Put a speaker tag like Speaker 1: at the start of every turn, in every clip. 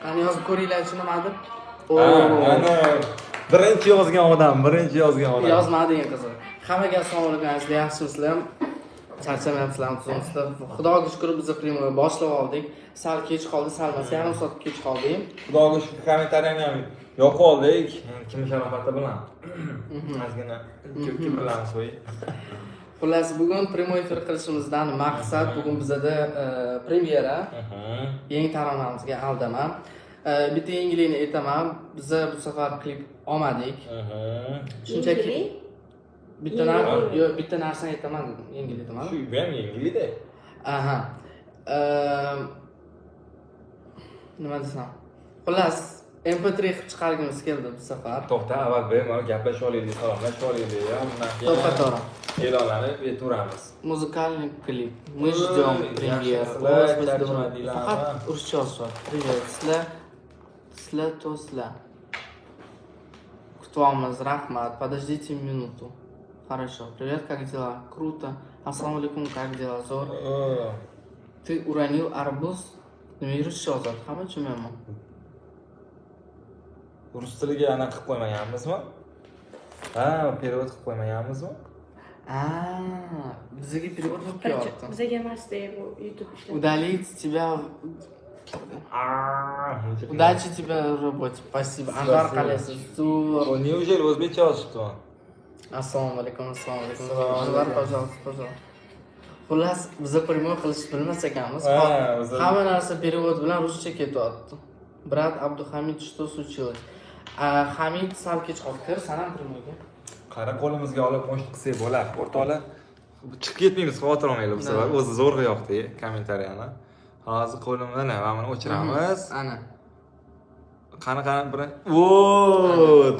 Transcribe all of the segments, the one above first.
Speaker 1: Qani yozib ko'ringlar-chi nima deb.
Speaker 2: Ana birinchi yozgan odam, birinchi yozgan odam.
Speaker 1: Yozmadi eng qizig'i. Hammaga assalomu alaykum, azizlar, yaxshimisizlar? Charchamayapsizlarmi, tuzukmisizlar? Xudoga shukur, biz прямой boshlab oldik. Sal kech qoldi, sal emas, yarim soat kech qoldik.
Speaker 2: Xudoga shukur, kommentariyani ham yopib oldik. Kim sharofati bilan. Ozgina kiprlarni so'yib.
Speaker 1: Xullas, bugun прямой efir qilishimizdan maqsad bugun bizada premyera, yangi taronamizga "Aldama". Bitta yangilikni aytaman. Biza bu safar klip olmadik. Shunchaki
Speaker 3: Yangilik?
Speaker 1: bitta yo'q, bitta narsani aytaman dedim. Yangilik aytaman.
Speaker 2: Shu bu ham yangilikda.
Speaker 1: Aha. Nima desam? Xullas, MP3 qilib chiqargimiz keldi bu safar.
Speaker 2: To'xta, avval bemalol gaplashib olaylik, salomlashib olaylik. Undan keyin
Speaker 1: To'ppa to'g'ri.
Speaker 2: e'lonlarni aytaveramiz.
Speaker 1: Музыкальный клип. Мы ждем
Speaker 2: Ой,
Speaker 1: премьер.
Speaker 2: yaxshisizlar,
Speaker 1: Господи,
Speaker 2: charchamadinglarmi?
Speaker 1: faqat ruscha yozishyapti. Привет, sizlar, sizlar to'stlar. Kutyapmiz, rahmat. Подождите минуту. Хорошо. Привет, как дела? Круто. Assalomu alaykum, как дела? Zo'r. Ты уронил арбуз? Nima ruscha yozadi? Hamma tushunmayapman.
Speaker 2: Rus tiliga anaqa qilib qo'ymaganmizmi? Ha, перевод qilib qo'ymaganmizmi?
Speaker 1: А, bizga перевод bo'lib
Speaker 3: Короче,
Speaker 1: kelyapti.
Speaker 3: Bizaga emasda bu YouTube ishlab.
Speaker 1: Удалить тебя. Удачи тебе в работе. Спасибо. Anvar, qalaysiz? Zo'r.
Speaker 2: O, неужели o'zbekcha yozishibdi?
Speaker 1: Assalomu alaykum, assalomu alaykum.
Speaker 2: Assalomu
Speaker 1: Anvar,
Speaker 2: alaykum.
Speaker 1: пожалуйста, пожалуйста. Xullas, biza прямой qilishni bilmas ekanmiz.
Speaker 2: Ha,
Speaker 1: Hamma narsa перевод bilan ruscha ketyapti. Брат Abduhamid, что случилось? А, Hamid sal kech qoldi. Kir, san ham прямой ga.
Speaker 2: Qara, qo'limizga olib qo'shiq qilsak bo'ladi. O'rtoqlar, chiqib ketmaymiz, xavotir olmanglar bu safar. O'zi zo'rg'a yoqdi kommentariyani. Hozir qo'limdan mana buni o'chiramiz.
Speaker 1: Ana.
Speaker 2: Qani, qani, bir. O,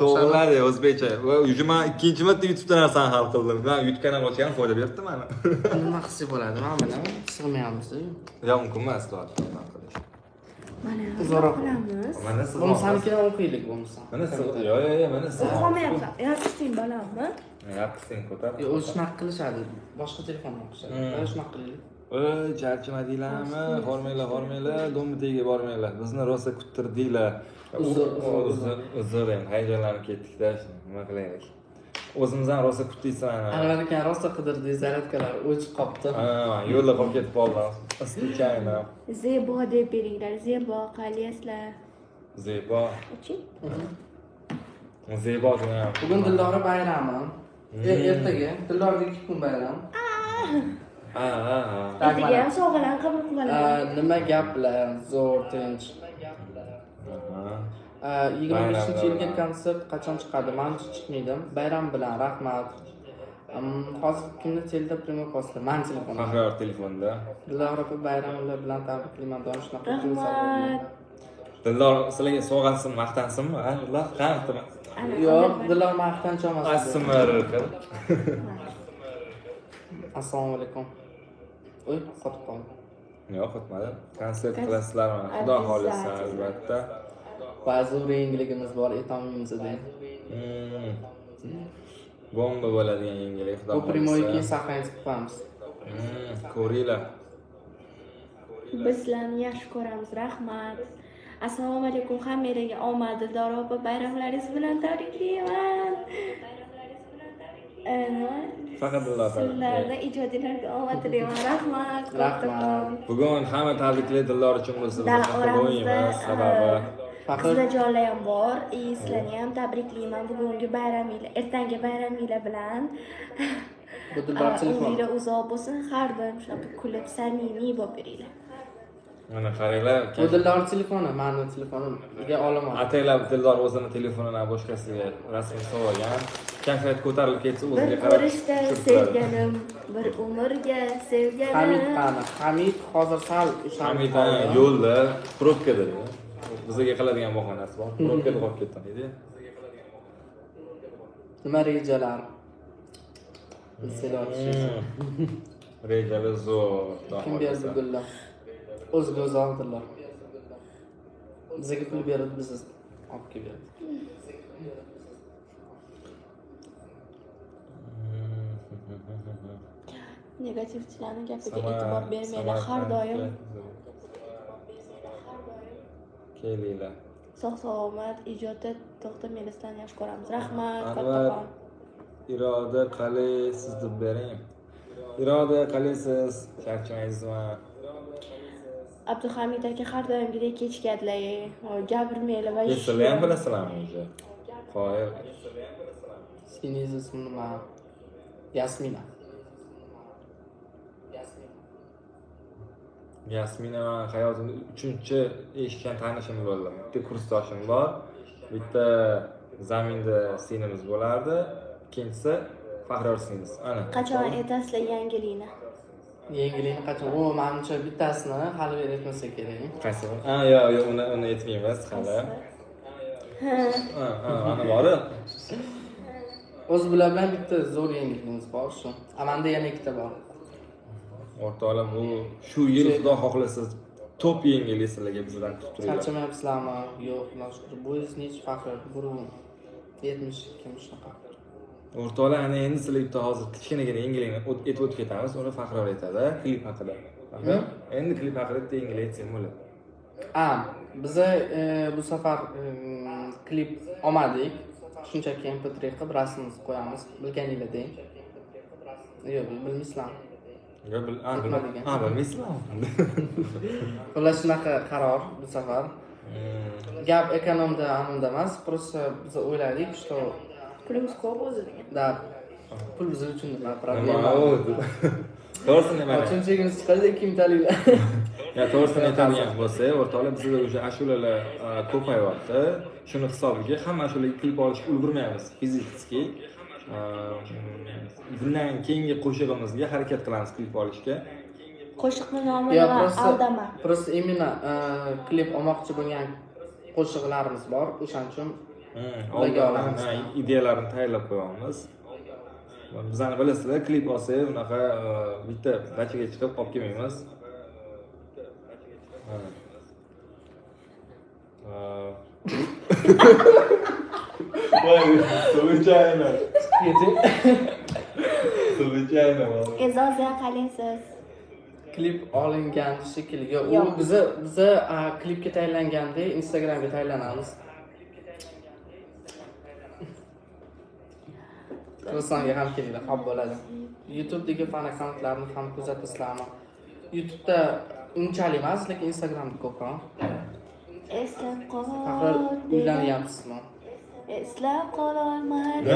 Speaker 2: to'g'riladi o'zbekcha. Va уже man ikkinchi marta YouTube'da narsani hal qildim. Man YouTube kanal ochganim foyda beribdi mani.
Speaker 1: Nima qilsak bo'ladi? Mana buni sig'mayapmiz.
Speaker 2: Yo'q, mumkin emas qilish.
Speaker 3: Mana
Speaker 1: Uzoqroq.
Speaker 3: qilamiz.
Speaker 2: Mana siz.
Speaker 1: Bo'lmasa sanikidan o'qiylik bo'lmasa.
Speaker 2: Mana siz. Yo'q, yo'q, yo'q, mana siz.
Speaker 3: O'qolmayapsan. Yozishing bolammi?
Speaker 2: Yapsing, ko'tar.
Speaker 1: Yo'q, o'zi shunaqa qilishadi. Boshqa telefondan o'qishadi. Mana shunaqa qilaylik.
Speaker 2: Voy, charchamadinglarmi? Hormanglar, hormanglar, domni tagiga bormanglar. Bizni rosa kuttirdinglar.
Speaker 1: Uzr, uzr,
Speaker 2: Uzr, uzr, endi hayajonlanib ketdik-da, nima qilaylik. O'zimiz ham rosa kutdik sizlarni.
Speaker 1: Anvar aka rosa qidirdik, zaryadkalar o'chib qolibdi.
Speaker 2: Ha, yo'lda qolib ketib qoldim. Случайно.
Speaker 3: Zebo deb beringlar. Zebo, qalaysizlar?
Speaker 2: Zebo.
Speaker 3: Oching.
Speaker 2: Zebo degan.
Speaker 1: Bugun Dildora bayrami. Ertaga Dildorada 2 kun bayram.
Speaker 2: Ha, ha, ha.
Speaker 1: Tak,
Speaker 3: Ertaga
Speaker 1: mana.
Speaker 3: ham sovg'alarni qabul qilib olaman.
Speaker 1: Nima gaplar, zo'r, tinch.
Speaker 2: Aha.
Speaker 1: 25-yilgi
Speaker 2: Bayramlar.
Speaker 1: konsert qachon chiqadi? Manimcha chiqmaydi. Bayram bilan, rahmat. Hozir kimni telda прямой qilsizlar? Mani telefonim.
Speaker 2: Faxriyor telefonda.
Speaker 1: Dildora opa, bayramlar bilan tabriklayman. Doim shunaqa
Speaker 3: Rahmat.
Speaker 2: Dildor sizlarga sovg'asin, maqtansinmi? Ha, Dildor, qani?
Speaker 3: Ana,
Speaker 1: Yo'q, Dildor maqtanchoq emas.
Speaker 2: ASMR qil.
Speaker 1: Assalomu alaykum. Oy, qotib qoldim.
Speaker 2: Yo'q, o'tmadi. Konsert qilasizlarmi? Xudo xohlasa, albatta.
Speaker 1: Va zo'r yangiligimiz bor, aytolmaymiz deng.
Speaker 2: Bomba bo'ladigan yangilik, Xudo
Speaker 1: Bu прямой
Speaker 2: xohlasa.
Speaker 1: keyin saqlanib qo'yamiz.
Speaker 2: Ko'ringlar.
Speaker 3: Biz sizlarni yaxshi ko'ramiz. Rahmat. Assalomu alaykum, hammanglarga omad. Dildora opa, bayramlaringiz bilan tabriklayman. Nima?
Speaker 2: Faqat Dildor.
Speaker 3: Sizlarni ijodinglarga omad tilayman. Rahmat.
Speaker 1: Rahmat.
Speaker 3: Kattakon.
Speaker 2: Bugun hamma tabriklar Dildor uchun bo'lsa, biz
Speaker 3: Dala
Speaker 2: xafa
Speaker 3: oramizda
Speaker 2: bo'lmaymiz, sababi
Speaker 1: Faqat
Speaker 3: qizlarjonlar ham bor. И sizlarni ham tabriklayman bugungi bayraminglar, ertangi bayraminglar bilan.
Speaker 1: Bu Dildor telefon.
Speaker 3: Umringlar uzoq bo'lsin, har doim shunaqa kulib, samimiy bo'lib yuringlar.
Speaker 2: Mana qaranglar.
Speaker 1: Bu Dildor telefoni, mani telefonimga olaman.
Speaker 2: Ataylab Dildor o'zini telefonini boshqasiga rasm solgan. Kayfiyat ko'tarilib ketsa
Speaker 3: Bir
Speaker 2: o'ziga qarab
Speaker 3: ko'rishda
Speaker 2: tushirib turadi.
Speaker 3: sevganim, bir umrga sevganim.
Speaker 1: Hamid qani? Hamid hozir sal ushalib
Speaker 2: Hamid
Speaker 1: qoldi.
Speaker 2: ha, yo'lda, probkada. Bizga qiladigan bahonasi bor. Probkada qolib ketdi deydi.
Speaker 1: Nima rejalar? Bilsanglar.
Speaker 2: Rejalar zo'r. Xudo
Speaker 1: Kim berdi
Speaker 2: xohlasa.
Speaker 1: gullar? O'ziga o'zi oldilar. Bizga pul berdi, biz olib kelib berdik.
Speaker 3: Negativchilarning gapiga e'tibor bermanglar. Har doim
Speaker 2: Kelinglar.
Speaker 3: Sog' salomat, ijodda to'xtamanglar, sizlarni yaxshi ko'ramiz. Rahmat,
Speaker 2: Anvar.
Speaker 3: kattakon.
Speaker 2: Iroda, qalaysiz deb bering. Iroda, qalaysiz? Charchamaysizmi?
Speaker 3: Abduhamid aka har doimgidek kechikadilar. Gapirmanglar va
Speaker 2: Sizlar ham bilasizlarmi уже? Qoyil.
Speaker 1: Seningiz ismi nima? Yasmina.
Speaker 2: Yasmina man hayotimda uchinchi eshitgan tanishim bo'ldi. Bitta kursdoshim bor, bitta zaminda singlimiz bo'lardi, ikkinchisi Faxriyor singlisi. Ana.
Speaker 3: Qachon aytasizlar yangilikni?
Speaker 1: Yangilikni qachon? U manimcha bittasini hali aytmasa kerak.
Speaker 2: Qaysi? Ha, yo'q, yo'q, uni aytmaymiz hali.
Speaker 3: Ha.
Speaker 2: Ha, ha, ana bori.
Speaker 1: O'zi bular bilan bitta zo'r yangiligimiz bor shu. A menda yana ikkita bor.
Speaker 2: O'rtoqlar, bu shu yil xudo xohlasa top yangilik sizlarga bizdan kutib turinglar.
Speaker 1: Charchamayapsizlarmi? Yo'q, Xudoga shukur. Bo'yingiz nechi, Faxriyor? 1,72 shunaqa.
Speaker 2: O'rtoqlar, ana endi sizlarga bitta hozir kichkinagina yangilikni aytib o'tib ketamiz. Uni Faxriyor aytadi, klip haqida. Faxriyor, endi klip haqida bitta yangilik aytsang bo'ladi.
Speaker 1: A, biza bu safar klip olmadik. Shunchaki MP3 qilib rasmimizni qo'yamiz. Bilganinglar deng. Yo'q, bilmaysizlarmi?
Speaker 2: Yo'q,
Speaker 1: Aytmadik,
Speaker 2: ha, bilmaysizlarmi?
Speaker 1: Xullas, shunaqa qaror bu safar. Gap эконом da anunda emas, просто biz o'yladik, что
Speaker 3: Pulimiz ko'p o'zi degan.
Speaker 1: Да, pul biz uchun nima
Speaker 2: Nima
Speaker 1: problema.
Speaker 2: u? To'g'risini mana.
Speaker 1: Cho'ntagimiz chiqadi ikki mingtaliklar.
Speaker 2: Ya to'g'risini aytadigan bo'lsak, o'rtoqlar, bizda уже ashulalar ko'payyapti. Shuni hisobiga hamma ashulaga klip olishga ulgurmaymiz физически. Bundan keyingi qo'shig'imizga harakat qilamiz klip olishga.
Speaker 3: Qo'shiqni nomi
Speaker 1: Yo,
Speaker 3: nima?
Speaker 1: просто
Speaker 3: Aldama.
Speaker 1: Просто именно klip olmoqchi bo'lgan qo'shiqlarimiz bor, o'shaning uchun ularga
Speaker 2: Oldindan
Speaker 1: olamiz.
Speaker 2: Ha, ideyalarni tayyorlab qo'yamiz. Bizani bilasizlar, klip olsak, unaqa bitta dachaga chiqib olib kelmaymiz. Ha. Voy, случайно. Случайно.
Speaker 3: E'zoza, qalaysiz?
Speaker 1: Klip olingan shekilli. U
Speaker 3: Yo'q.
Speaker 1: biza klipga tayyorlanganda Instagramga tayyorlanamiz. Qirg'izistonga ham kelinglar, xo'p bo'ladi. YouTube'dagi fan akkauntlarni ham kuzatasizlarmi? YouTube'da unchalik emas, lekin Instagramda ko'proq.
Speaker 3: Eslab qol.
Speaker 1: Faxriyor, uylanyapsizmi?
Speaker 3: Eslab qololmadim.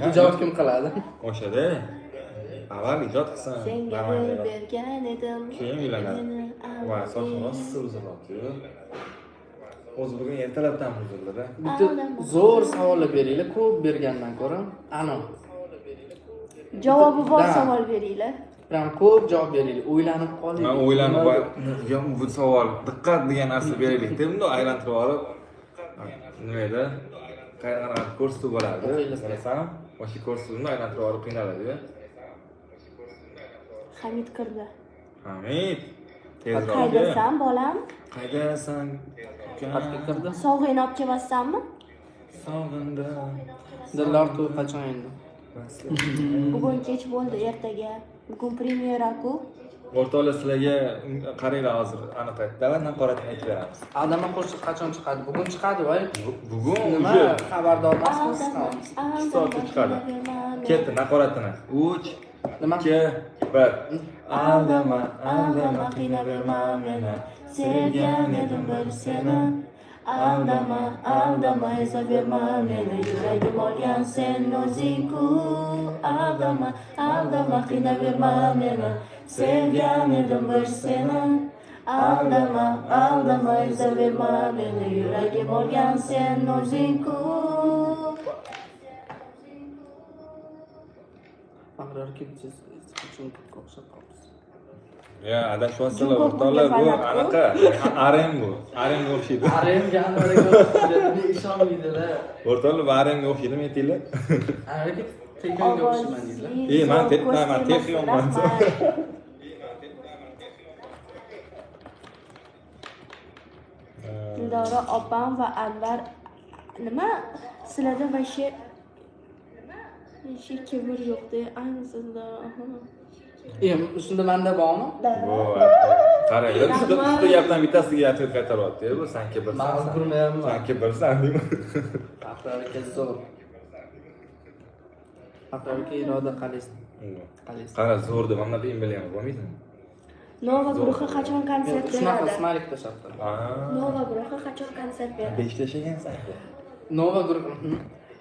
Speaker 2: Ha,
Speaker 1: Ijod kim qiladi?
Speaker 2: O'shada avval ijod qilsin.
Speaker 3: Senga
Speaker 2: Normalniy.
Speaker 3: gul bergan edim.
Speaker 2: Keyin uylanadi.
Speaker 3: Meni
Speaker 2: Voy, sochim
Speaker 3: aldading.
Speaker 2: rosa uzilyapti-yu. O'zi bugun ertalabdan uzildi-da.
Speaker 1: Bitta zo'r savollar beringlar, ko'p bergandan ko'ra. Ano,
Speaker 3: Javobi bor
Speaker 1: Да.
Speaker 3: savol beringlar.
Speaker 1: Прям ko'p javob beringlar, o'ylanib qoling.
Speaker 2: Man o'ylanib, yo, bu savol diqqat degan narsa beraylik-da, bundoq aylantirib olib, nima edi? Qanaqa ko'rsatuv bo'lardi?
Speaker 1: O'qiymiz.
Speaker 2: Bilasanmi? O'sha ko'rsatuvni aylantirib olib qiynaladi-yu.
Speaker 3: Hamid kirdi.
Speaker 2: Hamid, tezroq.
Speaker 3: Qaydasan, bolam?
Speaker 2: Qaydasan?
Speaker 1: Xatga kirdi.
Speaker 3: Sovg'ingni olib kelyapsanmi?
Speaker 2: Sog'indim.
Speaker 1: Dildor, to'y qachon endi?
Speaker 3: Bugun kech bo'ldi, ertaga. Bugun premyera-ku.
Speaker 2: O'rtoqlar, sizlarga qaranglar hozir anaqa davlat naqoratini aytib beramiz.
Speaker 1: Aldama qo'shiq qachon chiqadi? Bugun chiqadi, voy.
Speaker 2: Bugun
Speaker 1: Nima
Speaker 2: уже
Speaker 1: xabardor emasmiz ham?
Speaker 2: 2 soatda chiqadi. Ketdi naqoratini. 3
Speaker 1: Nima?
Speaker 2: 2 1. Aldama, aldama, qiynaverma meni.
Speaker 3: Sevgan edim bir seni. Aldama, aldama, ezaverma meni. Yuragim olgan sen o'zing-ku. Aldama, aldama, qiynaverma meni. Sevgan edim bir seni. Aldama, aldama, ezaverma meni. Yuragim olgan sen o'zing-ku.
Speaker 1: Faxriyor kelibsiz, uchun o'xshab qolibsiz.
Speaker 2: Ya, adashyapsizlar
Speaker 3: Jumbo
Speaker 2: o'rtoqlar, bu
Speaker 3: bunga fanat-ku.
Speaker 2: anaqa RM bu. RMga o'xshaydi.
Speaker 1: Aremga Anvarga ishonmaydilar.
Speaker 2: O'rtoqlar, bu RMga o'xshaydimi aytinglar?
Speaker 1: Anvarga Tekinga o'xshayman deydilar.
Speaker 3: Ovozli
Speaker 2: Ey, man
Speaker 3: zo'r ko'z
Speaker 2: man
Speaker 3: tegmasin,
Speaker 2: Texyonman.
Speaker 3: rahmat. Dildora opam va Anvar, nima sizlarda вообще kibr yo'qda, ayniqsa Dildora.
Speaker 1: E, shunda manda bormi?
Speaker 3: Да.
Speaker 2: Bu Qaranglar, uchta gapdan bittasiga ответ qaytaryapti. Bu san kibrsan.
Speaker 1: Man ulgurmayapman.
Speaker 2: San kibrsan deyman.
Speaker 1: Faxriyor aka zo'r. Faxriyor aka iroda qalaysiz? Qalaysiz?
Speaker 2: Qara, zo'r deb mana bunaqa emblema bo'lmaydimi?
Speaker 3: Nova guruhi qachon konsert
Speaker 1: Shunaqa
Speaker 3: beradi?
Speaker 1: Smaylik tashlabdi.
Speaker 3: Nova guruhi qachon konsert beradi?
Speaker 2: Beshta yashagansan.
Speaker 1: Nova guruh.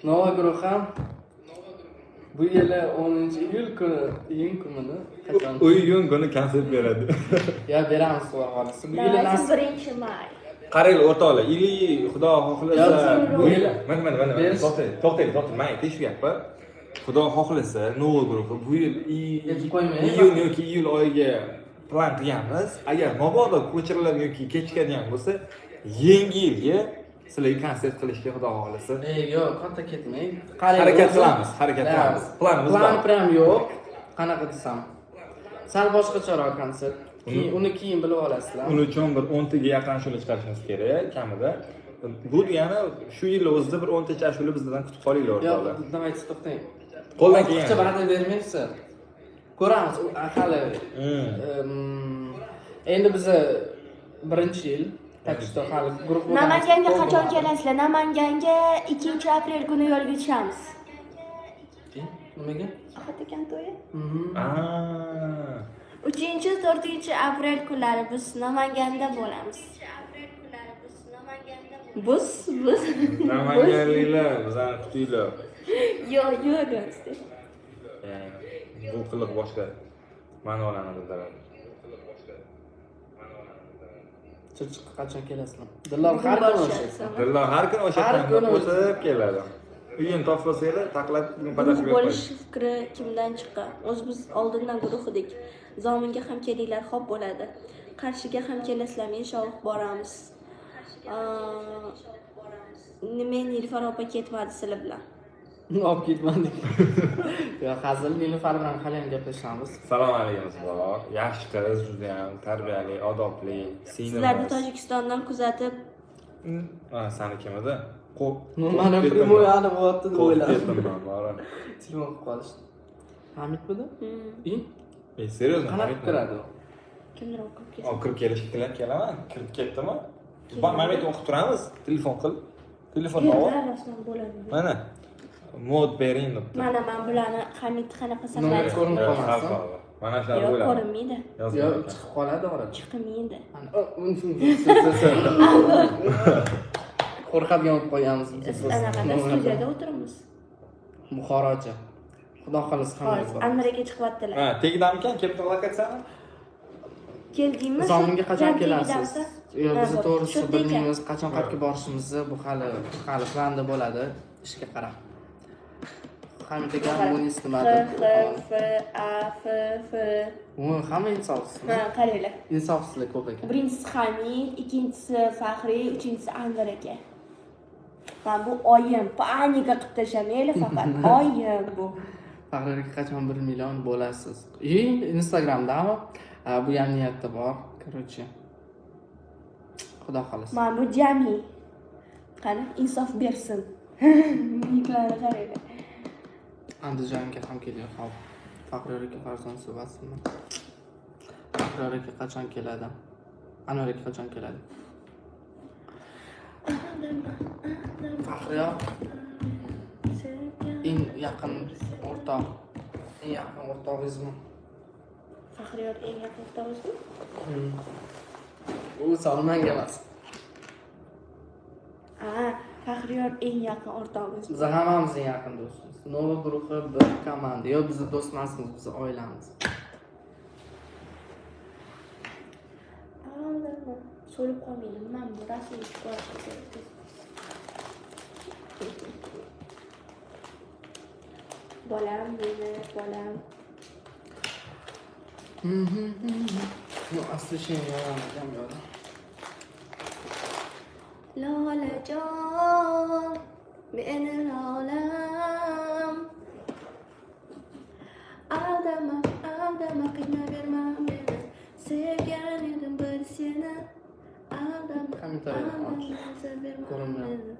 Speaker 1: Nova guruh ham bu yili 10-iyul kuni, iyun kunini qachon?
Speaker 2: Iyun kuni konsert beradi.
Speaker 1: Ya beramiz, xudo xohlasa. Bu yili
Speaker 3: Давайте
Speaker 1: nasib.
Speaker 3: 1-may.
Speaker 2: Qaranglar o'rtoqlar, или xudo xohlasa
Speaker 1: Bu yil-
Speaker 2: mana mana mana
Speaker 1: Berish-
Speaker 2: to'xtang, to'xtang, to'xtang, men aytay shu gapni. Xudo xohlasa Nova guruhi bu yil
Speaker 1: Aytib qo'ymang.
Speaker 2: Iyun yoki iyul oyiga plan qilganmiz. Agar mabodo ko'chirilib yoki kechikadigan bo'lsa, yangi yilga sizlarga konsert qilishga xudo xohlasa
Speaker 1: Ey, yo'q, katta ketmang. Qarang,
Speaker 2: Harakat
Speaker 1: o'zi-
Speaker 2: qilamiz, harakat
Speaker 1: Да,
Speaker 2: qilamiz. Planimiz
Speaker 1: plan
Speaker 2: bor.
Speaker 1: prям yo'q. Qanaqa desam? Sal boshqacharoq konsert. Keyin uni keyin bilib olasizlar.
Speaker 2: Uning uchun bir 10 taga yaqin ashula chiqarishimiz kerak kamida. Bu degani shu yil o'zida bir 10 tacha ashula bizdan kutib qolinglar
Speaker 1: Yo'q,
Speaker 2: o'rtoqlar.
Speaker 1: давайте to'xtang.
Speaker 2: Qo'ldan
Speaker 1: Ortiqcha
Speaker 2: kelgan.
Speaker 1: va'da bermaysiz. Ko'ramiz, u hali endi biza birinchi yil, так что hali guruh bo'lganimiz
Speaker 3: Namanganga
Speaker 1: to'g'ri
Speaker 3: qachon
Speaker 1: bo'lmadi.
Speaker 3: kelasizlar? Namanganga 2-aprel kuni yo'lga tushamiz.
Speaker 1: Nimaga?
Speaker 3: Ahad akam to'yi. 3-4-aprel kunlari biz Namanganda bo'lamiz. Biz
Speaker 2: Namanganliklar bizani kutinglar.
Speaker 3: Yo'q, yo'q, do'stlar.
Speaker 2: Yani bu qiliq boshqa ma'nolarni bildiradi.
Speaker 1: Chirchiqqa qachon kelasizlar? Dildor har kuni o'sha.
Speaker 2: Dildor har kuni o'sha
Speaker 1: Har
Speaker 2: yerdan
Speaker 1: kuni
Speaker 2: o'tib keladi. Uyini topib olsanglar, taqlab bugun
Speaker 3: Guruh
Speaker 2: podashka
Speaker 3: bo'lish fikri kimdan chiqqan? O'zi biz oldindan guruh edik. Zominga ham kelinglar, xo'p bo'ladi. Qarshiga ham kelasizlarmi? Inshaalloh boramiz. Nima Nilufar opa ketmadi sizlar bilan?
Speaker 1: Olib ketmadik. Yo'q, hazil. Nilufar bilan hali ham gaplashamiz.
Speaker 2: Salom alaykum bor. Yaxshi qiz, juda ham tarbiyali, odobli,
Speaker 3: Sizlarni
Speaker 2: singlimiz.
Speaker 3: Tojikistondan kuzatib
Speaker 2: Ha, sani kim edi?
Speaker 1: Mana прямой ani bo'lyapti deb
Speaker 2: Qo'rqib
Speaker 1: o'yladim.
Speaker 2: ketdim man, bora.
Speaker 1: Telefon qilib qolishdi. Hamidmidi?
Speaker 3: Hmm,
Speaker 1: I?
Speaker 2: Ey, серьезно?
Speaker 1: Qanaqa qilib kiradi u?
Speaker 3: Kimdir o'qib ketdi.
Speaker 2: O, kirib kelish kelaman. Kirib ketdimi? Mana bu yerda o'qib turamiz. Telefon qil. Telefonni ol.
Speaker 3: Erlar rostdan bo'ladi.
Speaker 2: Mana. Mod bering debdi.
Speaker 3: Mana men bularni Hamid qanaqa
Speaker 1: Nomer
Speaker 3: saqlaydi?
Speaker 1: ko'rinib
Speaker 2: Yo'q,
Speaker 1: qolmasin.
Speaker 2: sal qoldi. Mana shular
Speaker 3: Yo'q,
Speaker 2: bo'ladi.
Speaker 3: ko'rinmaydi.
Speaker 2: Yozgan
Speaker 1: Yo'q,
Speaker 2: ekan.
Speaker 1: chiqib qoladi orada.
Speaker 3: Chiqmaydi.
Speaker 1: Ana, qo'rqadigan bo'lib qo'yamiz biz.
Speaker 3: Anaqada studiyada o'tiribmiz.
Speaker 1: Buxorocha. Xudo xohlasa hamma
Speaker 3: Hozir Anvar aka chiqyaptilar.
Speaker 2: Ha, tegdamikan? Kelib lokatsiyani?
Speaker 3: Keldingmi?
Speaker 1: Zominga qachon
Speaker 3: Shu-
Speaker 1: kelasiz?
Speaker 3: tegidamisa?
Speaker 1: Yo'q,
Speaker 3: Ha,
Speaker 1: biz
Speaker 3: bo'pti.
Speaker 1: to'g'risi
Speaker 3: Shu yerda ekan.
Speaker 1: bilmaymiz qachon qayerga borishimizni, bu hali planda bo'ladi. Ishga qarab. Hamid aka munis
Speaker 3: X,
Speaker 1: nimadir.
Speaker 3: X, F, A, F, F.
Speaker 1: Umuman hamma insofsiz.
Speaker 3: Ha, qaranglar.
Speaker 1: Insofsizlar ko'p ekan.
Speaker 3: Birinchisi Hamid, ikkinchisi Faxriy, uchinchisi Anvar aka. Mana bu oyim паника qilib tashlamaylik faqat. Oyim bu.
Speaker 1: Faxriy aka qachon 1 million bo'lasiz? И Instagramdami? Ha, bu ham niyatda bor. Короче. Xudo xohlasa.
Speaker 3: Mana bu Jami. Qani, insof bersin. Niklarni qaranglar.
Speaker 1: Andijonga ham kelgan hop. Faxriy aka Farzon suhbatsizmi? Faxriy aka qachon keladi? Anvar aka qachon keladi? Faxriyor eng yaqin o'rtoq. Eng yaqin o'rtog'ingizmi?
Speaker 3: Faxriyor eng yaqin o'rtog'ingizmi?
Speaker 1: U savol menga emas.
Speaker 3: Ha, Faxriyor eng yaqin o'rtog'imiz.
Speaker 1: Biz hammamiz eng yaqin do'stmiz. Nova guruhi bir komanda. Yo'q, biz do'st emasmiz, biz oilamiz.
Speaker 3: Aldama. So'lib qolmaydi. Mana bu rasmni chiqarib kerak. Bolam meni, bolam.
Speaker 1: Ну, освещение yomon ekan bu yoqda.
Speaker 3: Lolajon, meni lolam. Aldama, aldama, qiynaverma meni. Sevgan edim bir seni. Aldama,
Speaker 1: Kommentariylar och.
Speaker 3: aldama, azor berma
Speaker 1: Ko'rinmayapti.
Speaker 3: meni.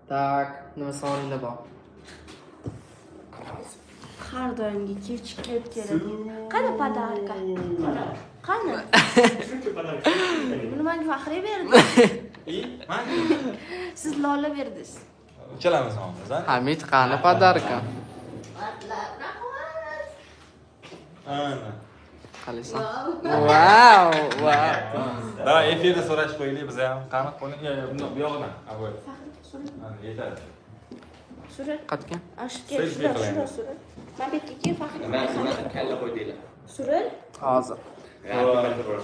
Speaker 1: Так, nima savolinglar bor?
Speaker 3: Har doimgi kechikib keladi. Qani подарка? Qani? Buni menga Faxriy berdi.
Speaker 2: И man
Speaker 3: Siz Lola berdingiz.
Speaker 2: Uchalamiz olamiz, a?
Speaker 1: Hamid, qani подарка?
Speaker 3: Rahmat.
Speaker 2: Ana.
Speaker 1: Qalaysan? Vau, vau.
Speaker 2: Давай efirda so'rashib qo'yaylik biz ham. Qani qo'ling, yo, yo, bundoq bu yog'idan. A, bo'y.
Speaker 3: Faxriy, surat.
Speaker 2: Ana, yetadi.
Speaker 3: Surat.
Speaker 1: Qatga.
Speaker 3: Ashka,
Speaker 2: Selfie
Speaker 3: surat,
Speaker 2: qilaylik.
Speaker 3: surat, surat. Mana bu yerga kel, Faxriy.
Speaker 4: Nima nima kalla qo'ydinglar?
Speaker 3: Surat.
Speaker 1: Hozir.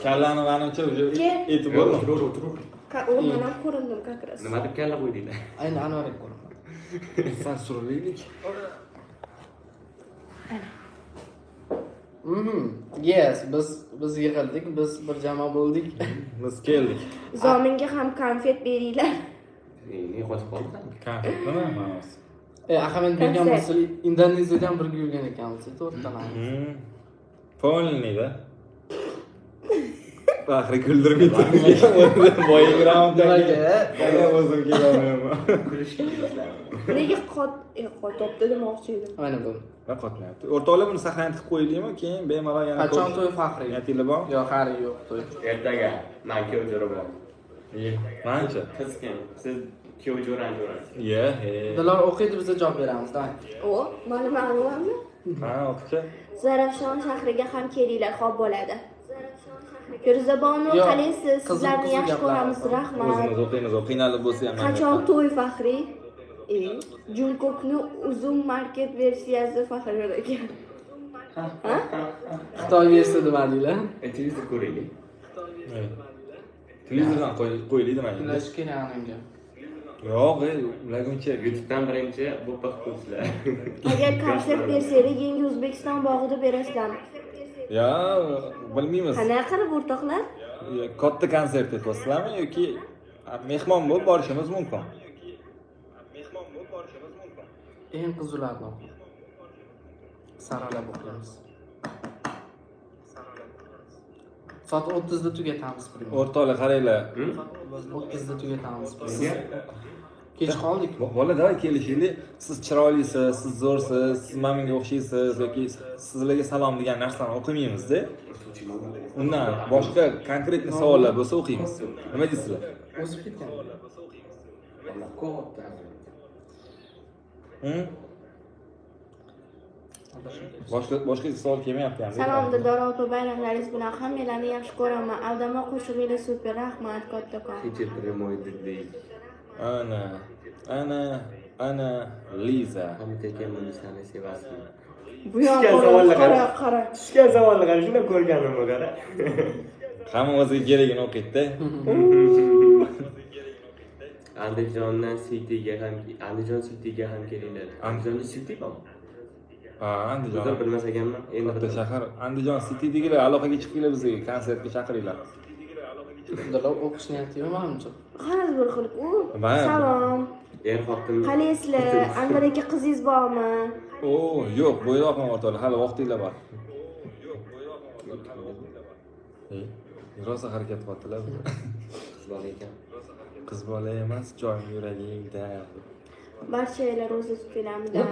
Speaker 2: Kallani manimcha уже
Speaker 3: Kel.
Speaker 2: etib bo'ldi.
Speaker 4: O'tir, o'tir.
Speaker 3: O, men ham ko'rindim как раз.
Speaker 4: Nima deb kalla qo'ydinglar?
Speaker 1: Ayni Anvar aka ko'raman.
Speaker 2: San surilaylik.
Speaker 3: Ana.
Speaker 1: Yes, biz yig'ildik, biz bir jamoa bo'ldik.
Speaker 2: Biz keldik.
Speaker 3: Zominga ham konfet beringlar.
Speaker 4: Ne qotib qoldi?
Speaker 2: Konfet nima ma'nosi?
Speaker 1: E, ahamiyat bergan
Speaker 3: Konsert.
Speaker 1: bo'lsa, Indoneziyadan birga yurgan ekanmiz, to'rttalamiz.
Speaker 2: Полный da. Faxri kuldirib ketdi. Boyagi raunddan
Speaker 1: Nimaga?
Speaker 2: keyin o'zim kelolmayapman.
Speaker 4: Kulishga keldilar.
Speaker 3: Nega qot, qotibdi demoqchi edim.
Speaker 1: Mana bu.
Speaker 2: Va qotmayapti. O'rtoqlar, buni saqlanib qilib qo'yaylikmi? Keyin bemalol yana
Speaker 1: Qachon to'y, Faxriy?
Speaker 2: Niyatinglar bormi?
Speaker 1: Yo'q, hali yo'q to'y.
Speaker 4: Ertaga man kuyov jo'ra bo'laman.
Speaker 2: Mancha.
Speaker 4: Qiz kim? Siz kuyov jo'rani jo'rasiz.
Speaker 2: Ye, he.
Speaker 1: Dilor o'qiydi, biz javob beramiz, давай.
Speaker 3: O, mana ma'lummi?
Speaker 2: Ha, o'qichi.
Speaker 3: Zarafshon shahriga ham kelinglar, xo'p bo'ladi. Firuzabonu,
Speaker 1: Yo'q,
Speaker 3: qalaysiz?
Speaker 1: qiziq
Speaker 3: Sizlarni
Speaker 1: qiziq
Speaker 3: yaxshi
Speaker 1: gaplar
Speaker 3: ko'ramiz,
Speaker 1: bor.
Speaker 3: rahmat.
Speaker 2: O'zimiz o'qiymiz, qiynalib bo'lsa ham.
Speaker 3: Qachon to'y, Faxriy? E, Jungkookni Uzum Market versiyasi Faxriy aka. Ha?
Speaker 1: Xitoy versiya demadinglar.
Speaker 4: Televizor ko'raylik.
Speaker 2: Televizordan qo'yaylik demak.
Speaker 1: Ulash kerak anamga.
Speaker 2: Yo'q, ey, ulaguncha.
Speaker 4: YouTube'dan birinchi bo'ppa qilib qo'yibsizlar.
Speaker 3: Agar konsert bersanglar, Yangi O'zbekiston bog'ida berasizlarmi?
Speaker 2: Ya, bilmaymiz.
Speaker 3: Qanaqa qilib, o'rtoqlar?
Speaker 2: Ya, katta konsert aytyapsizlarmi yoki mehmon bo'lib borishimiz mumkin?
Speaker 1: Eng qiziqlarni o'qi. Saralab o'qiymiz. Soat 30 da tugatamiz premyera.
Speaker 2: O'rtoqlar, qaranglar.
Speaker 1: 30 da tugatamiz premyera. Kech qoldik.
Speaker 2: Bola, давай kelishaylik. Siz chiroylisiz, siz zo'rsiz, siz mana bunga o'xshaysiz yoki sizlarga salom degan narsani o'qimaymizda. Undan boshqa конкретный savollar bo'lsa o'qiymiz. Nima deysizlar?
Speaker 1: O'zib ketgan.
Speaker 4: Katta.
Speaker 2: Hı? Boshqa savol kelmayapti ham.
Speaker 3: Salom, Dildora opa, bayramlaringiz bilan, hammanglarni yaxshi ko'raman. Aldama qo'shig'inglar super, rahmat kattakon.
Speaker 4: Kecha прямой dedik.
Speaker 2: Ana, ana, ana Liza.
Speaker 4: Hamid aka, Munisani sevasizmi?
Speaker 3: Bu yoq
Speaker 4: Tushgan savollar
Speaker 3: qara,
Speaker 4: qara.
Speaker 3: qara.
Speaker 4: Tushgan savolni qara, shunday ko'rganimni qara.
Speaker 2: Hamma o'ziga keragini o'qiydi.
Speaker 4: Andijondan Cityga ham, Andijon Cityga ham kelinglar. Andijonda City bormi?
Speaker 2: Ha, Andijon.
Speaker 4: O'zim bilmas ekanman. Endi
Speaker 2: Katta
Speaker 4: bildim.
Speaker 2: shahar. Andijon City'dagilar aloqaga chiqinglar, bizga konsertga chaqiringlar.
Speaker 1: Dilor o'qish niyati yo'q manimcha.
Speaker 3: Qani bir xil u.
Speaker 2: Mayli.
Speaker 3: Salom.
Speaker 4: Er xotin.
Speaker 3: Qalaysizlar? Anvar aka, qizingiz bormi?
Speaker 2: O, yo'q, bo'ydoqman o'rtoqlar, hali vaqtinglar bor. Rosa harakat qilyaptilar.
Speaker 4: Qiz bola ekan.
Speaker 2: Qiz bola emas, joyim yuragingda.
Speaker 3: Barchalar ro'za tutganimda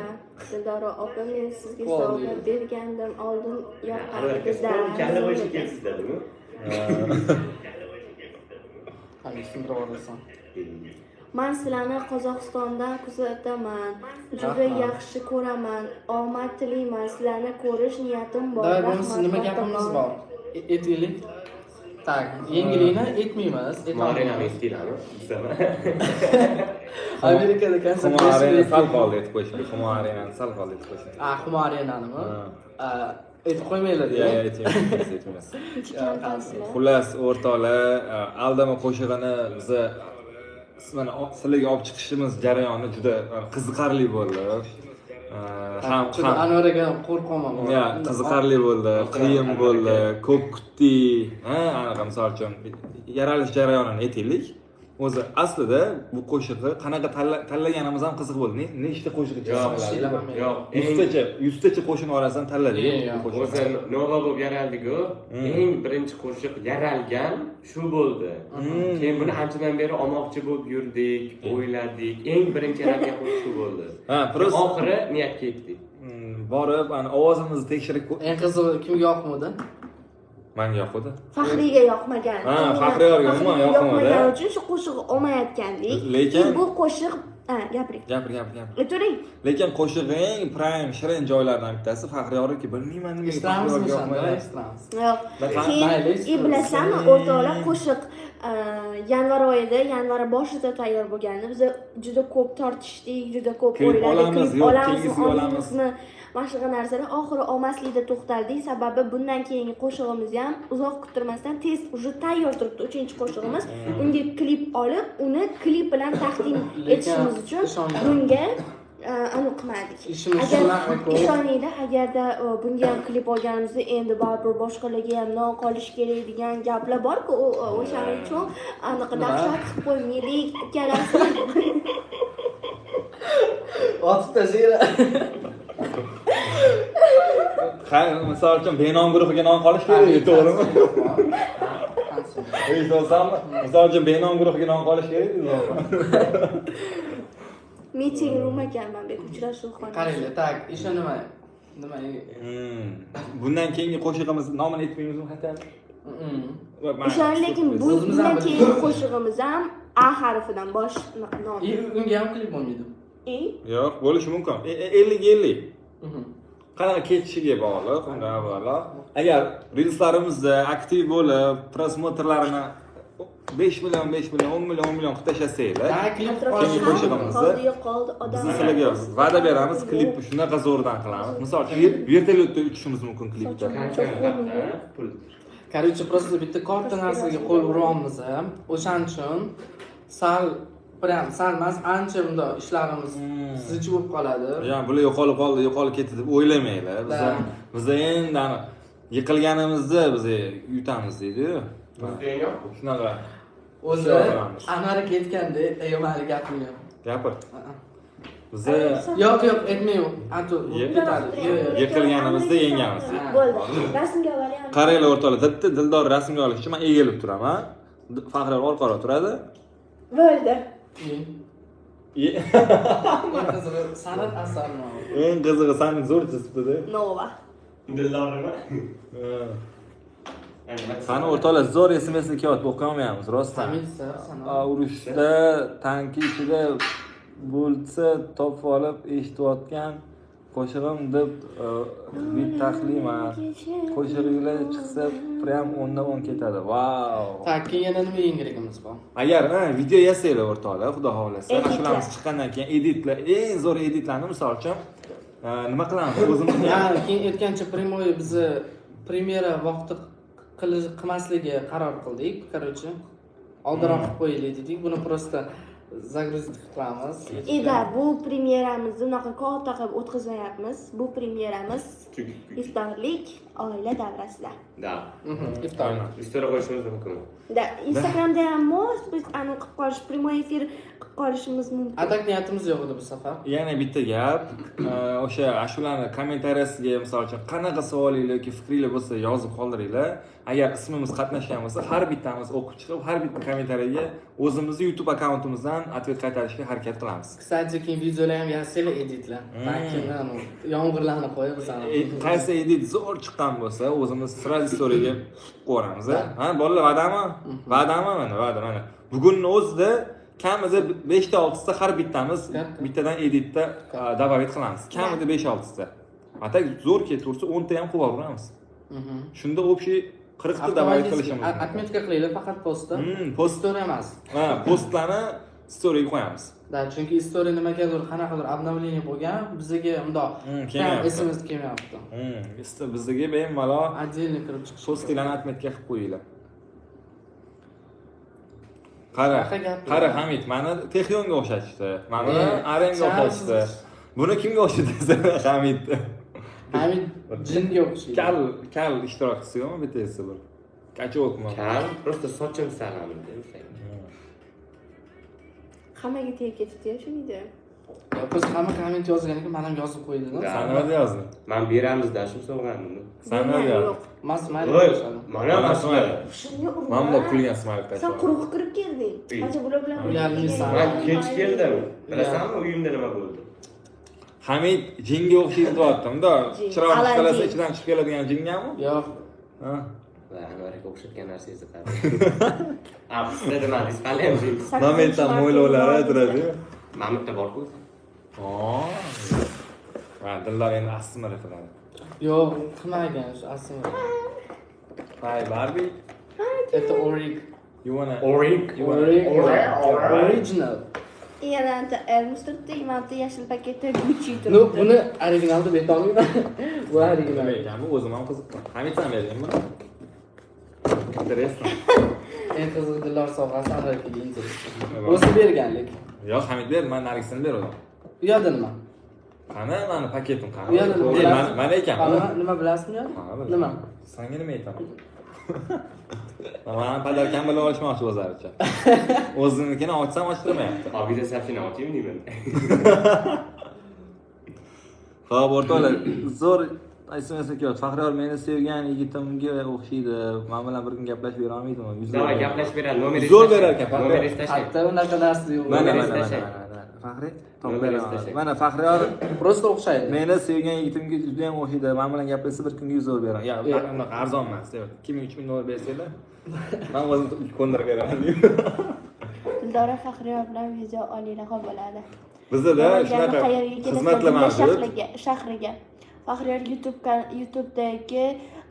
Speaker 3: Dildora opa, men sizga
Speaker 1: Qoldi.
Speaker 3: sovg'a bergandim oldin,
Speaker 4: Anvar aka,
Speaker 3: yoqardida.
Speaker 4: kalla qo'yishga kelibsizlar, değil mi?
Speaker 1: Hali sindirib yuborasan.
Speaker 3: Man sizlarni Qozog'istondan kuzataman, juda
Speaker 1: Rahmat.
Speaker 3: yaxshi ko'raman, omad tilayman, sizlarni ko'rish niyatim bor.
Speaker 1: Давай, bo'lmasa
Speaker 3: Rahmat
Speaker 1: nima gapimiz
Speaker 3: kattakon.
Speaker 1: bor? Aytaylik. Так, yangilikni aytmaymiz,
Speaker 4: Humo Arenani
Speaker 1: aytolmaymiz.
Speaker 4: eshitdinglarmi? Bizami?
Speaker 1: Amerikada konsert
Speaker 2: Humo Arena
Speaker 1: berishni
Speaker 2: sal qoldi aytib qo'yishga. Humo Arenani sal qoldi aytib qo'yishga.
Speaker 1: A, Humo Arenanimi?
Speaker 2: Ha.
Speaker 1: A, aytib qo'ymanglar.
Speaker 2: Ya, ya, aytmaymiz, aytmaymiz.
Speaker 3: Necha kamtansizlar?
Speaker 2: Xullas, o'rtoqlar, aldama qo'shig'ini biza mana sizlarga olib chiqishimiz jarayoni juda qiziqarli bo'ldi. Ham
Speaker 1: Juda
Speaker 2: ham
Speaker 1: Anvar aka qo'rqaman.
Speaker 2: Ya, qiziqarli bo'ldi, qiyin bo'ldi, ko'p kutdik. Ha, anaqa misol uchun yaralish jarayonini aytaylik. O'zi aslida bu qo'shiqni qanaqa tanlaganimiz ham qiziq bo'ldi. Nechta qo'shiq
Speaker 4: Yo'q,
Speaker 2: chiqdi?
Speaker 4: yo'q.
Speaker 2: Yuztacha qo'shiqni orasidan tanladik
Speaker 1: Yo'q,
Speaker 2: bu qo'shiqni.
Speaker 4: O'zi nova bo'lib yaraldi-ku. Eng birinchi qo'shiq yaralgan shu bo'ldi. Keyin buni anchadan beri olmoqchi bo'lib yurdik, o'yladik. Eng birinchi yaralgan qo'shiq shu bo'ldi.
Speaker 2: Ha, просто
Speaker 4: Oxiri niyatga yetdik.
Speaker 2: Borib, ana ovozimizni tekshirib
Speaker 1: Eng qizig'i kimga yoqmadi?
Speaker 2: Manga yoqdi.
Speaker 3: Faxriyga yoqmagan.
Speaker 2: Ha, Faxriyga umuman yoqmadi.
Speaker 3: Yoqmagani uchun shu qo'shig'i olmayotgandik.
Speaker 2: Lekin-
Speaker 3: bu qo'shiq, ha, gapiring.
Speaker 2: Gapir, gapir, gapir.
Speaker 3: O'tiring.
Speaker 2: Lekin qo'shiq eng prime shirin joylaridan bittasi Faxriyoriki, bilmayman nimaga
Speaker 1: Eshitiramizmi
Speaker 2: Faxriyorga
Speaker 1: o'shanda?
Speaker 2: yoqmagan.
Speaker 1: Eshitamiz.
Speaker 3: Yo'q. Keyin
Speaker 1: Mayli,
Speaker 3: и bilasanmi, o'rtoqlar, qo'shiq yanvar oyida, yanvar boshida tayyor bo'lgandi. Biz juda ko'p tortishdik, juda ko'p
Speaker 2: Klip
Speaker 3: o'yladik.
Speaker 2: olamiz,
Speaker 3: Klip
Speaker 2: yo'q,
Speaker 3: olamizmi,
Speaker 2: keyingisiga olamiz.
Speaker 3: olmaymizmi? Mana shunaqa narsalar oxiri olmaslikda to'xtaldik. Sababi bundan keyingi qo'shig'imiz ham uzoq kuttirmasdan tez уже tayyor turibdi uchinchi qo'shig'imiz. Unga klip olib, uni klip bilan taqdim
Speaker 1: Lekin
Speaker 3: etishimiz uchun
Speaker 1: ishonmang.
Speaker 3: bunga aniq qilmadik.
Speaker 1: Ishimiz
Speaker 3: Agar
Speaker 1: shunaqa ko'p.
Speaker 3: ishoninglar, agarda bunga ham klip olganimizda endi baribir boshqalarga ham non qolish kerak degan gaplar borku, o'shaning uchun anaqa
Speaker 1: Nima?
Speaker 3: dahshat qilib qo'ymaylik ikkalasi.
Speaker 1: Otib tashlaylar.
Speaker 2: Ha, misol uchun benom guruhiga non qolish kerak, to'g'rimi? Eshitasanmi? Misol uchun benom guruhiga non qolish kerak, to'g'rimi?
Speaker 3: Meeting room ekanman, bu uchrashuv xonasi.
Speaker 1: Qaranglar, так, еще nima? Nima?
Speaker 2: Bundan keyingi qo'shig'imiz nomini aytmaymizmi hatto?
Speaker 3: O'shani lekin bu
Speaker 1: O'zimiz ham
Speaker 3: bundan
Speaker 1: bilamiz.
Speaker 3: keyingi qo'shig'imiz ham A harfidan bosh nom.
Speaker 1: И unga ham klip bo'lmaydi.
Speaker 3: И
Speaker 2: Yo'q, bo'lishi mumkin. 50-50. Qanaqa ketishiga bog'liq, undan avvalo. Agar reelslarimizda aktiv bo'lib, просмотр larini 5 million, 5 million, 10 million, 10 million qilib tashlasanglar,
Speaker 1: Да, klip
Speaker 3: atrofda
Speaker 2: Keyingi
Speaker 3: hamma
Speaker 2: qo'shig'imizni
Speaker 3: qoldi, yo'qoldi, odam.
Speaker 2: biz sizlarga va'da beramiz, klipni shunaqa zo'rdan qilamiz. Misol uchun, vertolyotda uchishimiz mumkin klipda.
Speaker 4: Pul.
Speaker 1: Короче, просто bitta katta narsaga qo'l uryapmiz. O'shaning uchun sal, prям sal emas, ancha bundoq ishlarimiz zich bo'lib qoladi.
Speaker 2: Ya, bular yo'qolib qoldi, yo'qolib ketdi deb o'ylamanglar. Biz
Speaker 1: Да.
Speaker 2: biz endi ani yiqilganimizda biz yutamiz deydi-yu.
Speaker 4: Bizda yo'q.
Speaker 2: Shunaqa
Speaker 1: O'zi
Speaker 2: Qilamiz.
Speaker 1: Anvar aka aytganda, ey, mayli, gapirmayman.
Speaker 2: Gapir. Biza
Speaker 1: Yo'q, yo'q, aytmayman. Antu ketadi. Yo'q, yo'q.
Speaker 2: Yiqilganimizda yengamiz.
Speaker 3: Bo'ldi. Rasmga olaylik.
Speaker 2: Qaranglar o'rtoqlar, bitta Dildor rasmga olish uchun men egilib turaman. Faxriyor orqaroq turadi.
Speaker 3: Bo'ldi.
Speaker 1: Eng qizig'i san'at asari.
Speaker 2: Eng qizig'i sani zo'r chizibdi-da.
Speaker 3: Nova.
Speaker 4: Dildormi?
Speaker 2: Sani o'rtoqlar zo'r SMS kelyapti, o'qiy olmayapmiz rostdan.
Speaker 1: Hamid sir, san'at.
Speaker 2: Urushda tanki ichida bo'lsa topib olib eshitayotgan qo'shig'im deb taxlayman. Qo'shig'inglar chiqsa prям 10dan 10 ketadi. Vau.
Speaker 1: Так, keyin yana nima yangiligimiz bor?
Speaker 2: Agar ha, video yasanglar o'rtoqlar, xudo xohlasa,
Speaker 3: Editlar.
Speaker 2: ashulamiz chiqqandan keyin editlar, eng zo'r editlarni misol uchun nima qilamiz o'zimiz?
Speaker 1: Ya, keyin aytgancha прямой bizni premyera vaqti qilmasligi qaror qildik. Короче, oldinroq qilib qo'yaylik dedik. Buni просто загрузить qilamiz.
Speaker 3: И да, bu premyeramizni unaqa katta qilib o'tkazmayapmiz. Bu premyeramiz
Speaker 4: Chunki
Speaker 3: iftorlik oila davrasida.
Speaker 4: Да.
Speaker 1: Iftor.
Speaker 4: Ustira qo'yishimiz mumkin.
Speaker 3: Да, Instagramda ham может быть aniq qilib qolish, прямой эфир qilib qolishimiz mumkin.
Speaker 1: А так niyatimiz yo'q edi bu safar.
Speaker 2: Yana bitta gap, o'sha ashulani kommentariyasiga misol uchun qanaqa savolinglar yoki fikringlar bo'lsa yozib qoldiringlar. Agar ismimiz qatnashgan bo'lsa, har bittamiz o'qib chiqib, har bitta kommentariyaga o'zimizni YouTube akkauntimizdan ответ qaytarishga harakat qilamiz.
Speaker 1: Кстати, keyin videolar ham yozsanglar, editlar. Tankini yomg'irlarni qo'yib bizani.
Speaker 2: Qaysi edit zo'r chiqqan bo'lsa, o'zimiz сразу storyga qo'yamiz. Ha, bolalar, va'dami? Va'dami? Mana va'da, mana. Bugunni o'zida kamida 5 ta 6 ta har bittamiz bittadan editda добавить qilamiz. Kamida 5-6 ta. А так zo'r ketaversa 10 ta ham qilib olamiz. Shunda общий 40 ta добавить qilishimiz mumkin.
Speaker 1: Отметка qilinglar faqat postda.
Speaker 2: Post
Speaker 1: Story emas.
Speaker 2: Ha, postlarni storyga qo'yamiz.
Speaker 1: Да, chunki story nimagadir qanaqadir обновление bo'lgan, bizga bundoq
Speaker 2: Kelmayapti.
Speaker 1: SMS kelmayapti.
Speaker 2: Bizga bemalol
Speaker 1: Отдельно kirib chiqish.
Speaker 2: postlarni отметка qilib qo'yinglar. Qara,
Speaker 1: Shunaqa gap yo'q.
Speaker 2: qara Hamid, mani Texyonga o'xshatishdi. Mani Arenga
Speaker 1: char
Speaker 2: o'xshatishdi. Buni kimga o'xshatasiz Hamid?
Speaker 1: Hamid jinga o'xshaydi.
Speaker 2: Kal, kal ishtirokchisi yo'qmi bittasi bir? Качок mi?
Speaker 4: Kal, просто sochim salamim.
Speaker 3: Hammaga tegib ketibdi-ya shu video.
Speaker 1: Biz hamma komment yozgan ekan, man ham yozib qo'ydim.
Speaker 4: Да.
Speaker 2: San nima yozding?
Speaker 4: Man beramizda shu sovg'ani.
Speaker 2: San nima yozding?
Speaker 3: Yo'q.
Speaker 1: Mas mayli
Speaker 4: Voy,
Speaker 1: qo'shadi.
Speaker 4: mana
Speaker 2: Mana
Speaker 4: mana.
Speaker 3: Shunga urma.
Speaker 2: Mana bundoq kulgan smaylik
Speaker 3: Sen
Speaker 2: tashlab.
Speaker 3: quruq kirib kelding.
Speaker 4: Ey.
Speaker 3: Qancha bular bilan
Speaker 1: Uyalmaysan.
Speaker 4: Man kech keldim. Bilasanmi, uyimda nima bo'ldi?
Speaker 2: Hamid jinga o'xshaydi deyaptim-da.
Speaker 3: Jin.
Speaker 2: Chiroqni
Speaker 3: Aladdin.
Speaker 2: chiqarsa ichidan chiqib keladigan jingami?
Speaker 1: Yo'q.
Speaker 2: Ha.
Speaker 4: Va Anvar aka o'xshatgan narsangizni qarang. A, sizda demadingiz, hali ham jin.
Speaker 2: Momentdan mo'ylovlari turadi.
Speaker 4: Mamutda bor-ku.
Speaker 2: Ha, Dildor endi asmir qiladi.
Speaker 1: Yo'q, qilmagan shu asmir.
Speaker 2: Hi Barbie,
Speaker 1: Это orig.
Speaker 2: you wanna
Speaker 4: Orik.
Speaker 2: You wanna
Speaker 1: Orig. Original.
Speaker 3: Yana bitta Hermes turibdi, mana bitta yashil paketda Gucci
Speaker 1: Ну,
Speaker 3: turibdi.
Speaker 1: buni original deb aytolmayman. Bu original.
Speaker 2: Nima ekan bu? O'zim ham qiziqman. Hamid san berding buni? Интересно.
Speaker 1: Eng qizig'i Dildor sovg'asi Anvar akaga интерес. O'zi bergan lekin.
Speaker 2: Yo'q, Hamid berdi, men narigisini berdim.
Speaker 1: U yoqda nima?
Speaker 2: Qani mani paketim qani?
Speaker 1: U yoqda nima
Speaker 2: Ey,
Speaker 1: bilasizmi?
Speaker 2: mana ekan.
Speaker 1: Ha, nima bilasizmi u yoqda?
Speaker 2: Ha, bilaman.
Speaker 1: Nima?
Speaker 2: Sanga nima aytaman? Mani подарка m bilan olishmoqchi o'zlaricha. O'zinikini ochsam ochtirmayapti.
Speaker 4: Obida сообщение ochaymi deyman.
Speaker 2: Xo'p, o'rtoqlar, zo'r SMS kelyapti. Faxriyor meni sevgan yigitimga o'xshaydi. Men bilan bir kun gaplashib bera olmaydimi? Yuz
Speaker 4: Давай gaplashib beradi, nomeringizni
Speaker 2: Zo'r
Speaker 4: tashlang.
Speaker 2: berar ekan, Faxriyor.
Speaker 4: Nomeringizni tashlang.
Speaker 1: Hatto unaqa narsa yo'q.
Speaker 2: Mana
Speaker 4: Nomeringizni
Speaker 2: mana mana
Speaker 4: tashlang.
Speaker 2: mana. Faxriy, topib
Speaker 4: Nomeringizni
Speaker 2: beraman.
Speaker 4: tashlang.
Speaker 2: Mana Faxriyor
Speaker 1: Просто o'xshaydi.
Speaker 2: meni sevgan yigitimga juda ham o'xshaydi. Men bilan gaplashsa bir kunga 100 dollar beraman. Ya,
Speaker 1: Yo'q.
Speaker 2: unaqa arzon emas. 2000 3000 dollar bersanglar, men o'zim ko'ndirib beraman deyman.
Speaker 3: Dildora Faxriyor bilan video olinglar xo'p bo'ladi.
Speaker 2: Bizda
Speaker 3: Namanganda
Speaker 2: shunaqa
Speaker 3: qayerga kelasiz?
Speaker 2: xizmatlar
Speaker 3: Dildora
Speaker 2: mavjud.
Speaker 3: shahriga. Faxriyor YouTube'dagi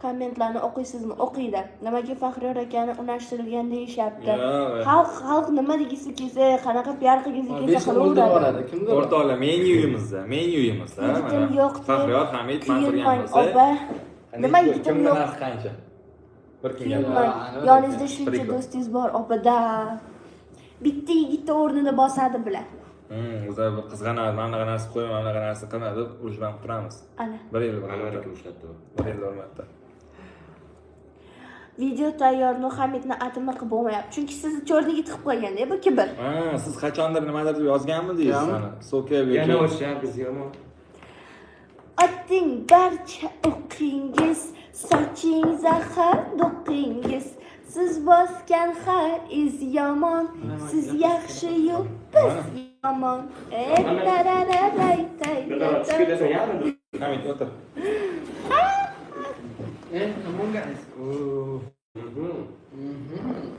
Speaker 3: kommentlarni o'qiysizmi? O'qiydi. Nimaga Faxriyor akani unashtirilgan deyishyapti.
Speaker 2: Yo'q.
Speaker 3: Xalq nima degisi kelsa, qanaqa piar qilgisi kelsa
Speaker 1: Beshta o'ldirib
Speaker 3: qilaveradi.
Speaker 1: yuboradi. Kimdir?
Speaker 2: O'rtoqlar, menyuyimizda, menyuyimizda
Speaker 3: Yigitim
Speaker 2: mana
Speaker 3: yo'q deb
Speaker 2: Faxriyor, Hamid, man turgan
Speaker 3: kuyinmang
Speaker 2: bo'lsa.
Speaker 3: opa. Nima yigitim
Speaker 2: Kimni
Speaker 3: yo'q?
Speaker 2: narxi qancha? Bir kun
Speaker 3: Kuyinmang.
Speaker 1: Yo'q.
Speaker 3: Yoningizda shuncha
Speaker 2: Prikol.
Speaker 3: do'stingiz bor opada. Bitta yigitni o'rnini bosadi bular.
Speaker 2: O'zi bir qizg'anadi, mana bunaqa narsa qo'yma, mana bunaqa narsa qilma deb urushib ham turamiz.
Speaker 3: Ana.
Speaker 2: Bir yil bir
Speaker 4: Anvar
Speaker 2: marta.
Speaker 4: aka ushlatdi.
Speaker 2: Bir yil bir marta.
Speaker 3: Video tayyor, но Hamidni atimi qilib bo'lmayapti. Chunki sizni черный ga tiqib qo'yganda bu kibr.
Speaker 2: Ha, siz qachondir nimadir deb yozganmidingiz
Speaker 1: Yo'qmi?
Speaker 2: mana? So'kib
Speaker 4: Yana
Speaker 2: yoki
Speaker 4: o'sha biz yomon.
Speaker 3: Oting barcha o'qingiz, soching zahar do'qingiz. Siz bosgan har iz yomon, siz yaxshi-yu biz yomon. E tarararay tay
Speaker 4: Dildor tushib ketasan, yarmi?
Speaker 2: Hamid o'tir.
Speaker 1: Nima bo'lganingiz?
Speaker 4: Mhm.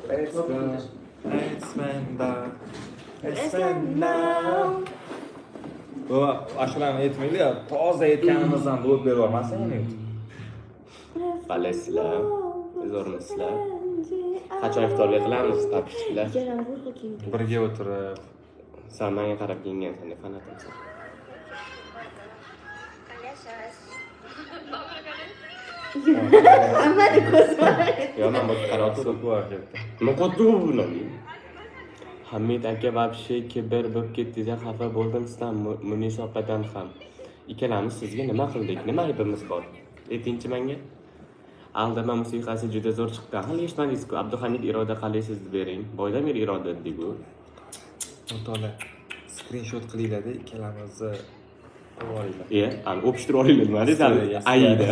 Speaker 2: Let's go. Esfenda. Esfenda. Bu ashulani aytmaydi, toza aytganimizdan blok berib yubormasin yana.
Speaker 4: Qalaysizlar? Zo'rmisizlar? Qachon iftorlik qilamiz, подписчик lar?
Speaker 2: Birga o'tirib.
Speaker 4: San menga qarab kiyingansan, deb fanatimsan.
Speaker 3: Qalaysiz? Hammani ko'zi bor.
Speaker 4: Yo, men bu qarab
Speaker 2: So'kib yuboryapti.
Speaker 4: Nima qildi bu? Hamid aka вообще kibr bo'lib ketdingiz, xafa bo'ldim sizdan, Munisa opadan ham. Ikkalamiz sizga nima qildik? Nima aybimiz bor? Aytingchi menga. Aldama musiqasi juda zo'r chiqqan. Hali eshitmadingiz-ku. Abduhamid Iroda qalaysiz bering. Boydan beri Iroda dedik-ku.
Speaker 2: O'rtoqlar, skrinshot qilinglar-da, ikkalamizni qo'yib olinglar.
Speaker 4: E, ani o'pishtirib olinglar nima deysan?
Speaker 2: Yes.
Speaker 4: Ayida.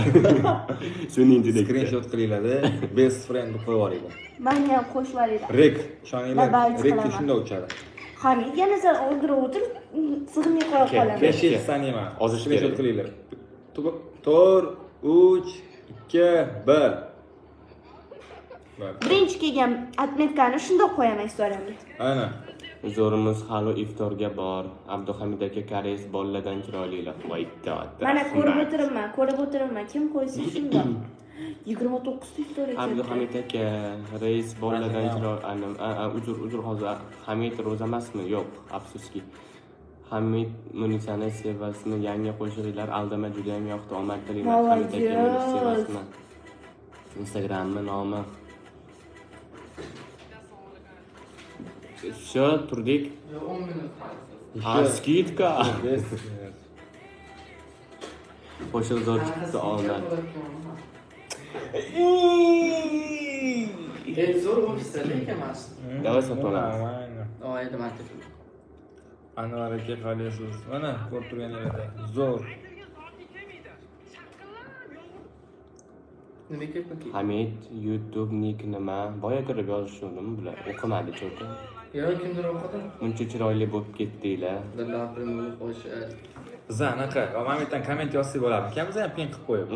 Speaker 4: Suning juda.
Speaker 2: Skrinshot qilinglar-da, best friend deb qo'yib olinglar.
Speaker 3: Mani ham qo'shib yuboringlar.
Speaker 2: Rek, ishoninglar,
Speaker 3: Добавить
Speaker 2: rekka
Speaker 3: qilaman.
Speaker 2: shunda uchadi.
Speaker 3: Hamid yana sal oldira o'tirib, sig'may qo'ya
Speaker 4: Okey.
Speaker 3: qolaman.
Speaker 2: 5 saniya.
Speaker 4: Ozish
Speaker 2: Skrinshot
Speaker 4: kerak.
Speaker 2: qilinglar. 4 3 2 1.
Speaker 3: Birinchi kelgan отметка ni shundoq qo'yaman istoriyamga.
Speaker 2: Ana.
Speaker 4: Zo'rimiz hali iftorga bor. Abduhamid aka koreys bolalardan chiroylilar. Voy dod.
Speaker 3: Mana ko'rib o'tiribman, ko'rib o'tiribman. Kim qo'ysa shundoq. 29 ta iftor ekan.
Speaker 4: Abduhamid aka reis bolalardan chiroyli. Uzr, uzr, hozir Hamid ro'za emasmi? Yo'q, afsuski. Hamid Munisani sevasizmi? Yangi qo'shiqlar aldama juda ham yoqdi. Omad tilayman. Hamid aka Munisa sevasizmi? Instagrammi nomi? Все, turdik.
Speaker 1: Yo'q, 10 minut.
Speaker 4: Ha, скидка.
Speaker 2: 5 minut.
Speaker 4: Qo'shiq zo'r chiqdi, omad.
Speaker 1: Ey, zo'r ofisda lekin mana shu.
Speaker 4: Давай sotib olamiz.
Speaker 2: Нормально.
Speaker 1: Voy, nima deb.
Speaker 2: Anvar aka qalaysiz? Mana ko'rib turganingizdek zo'r.
Speaker 1: Nima kerak?
Speaker 4: Hamid YouTube nik nima? Boya kirib yozishuvdimi bular? O'qimadi cho'ti.
Speaker 1: Yo'q, kimdir o'qidi.
Speaker 4: Muncha chiroyli bo'lib ketdinglar.
Speaker 1: Dildor primoy qo'shiq.
Speaker 2: Biz anaqa, mana bu yerdan komment yozsak bo'larmikan? Biz ham pin qilib qo'yib.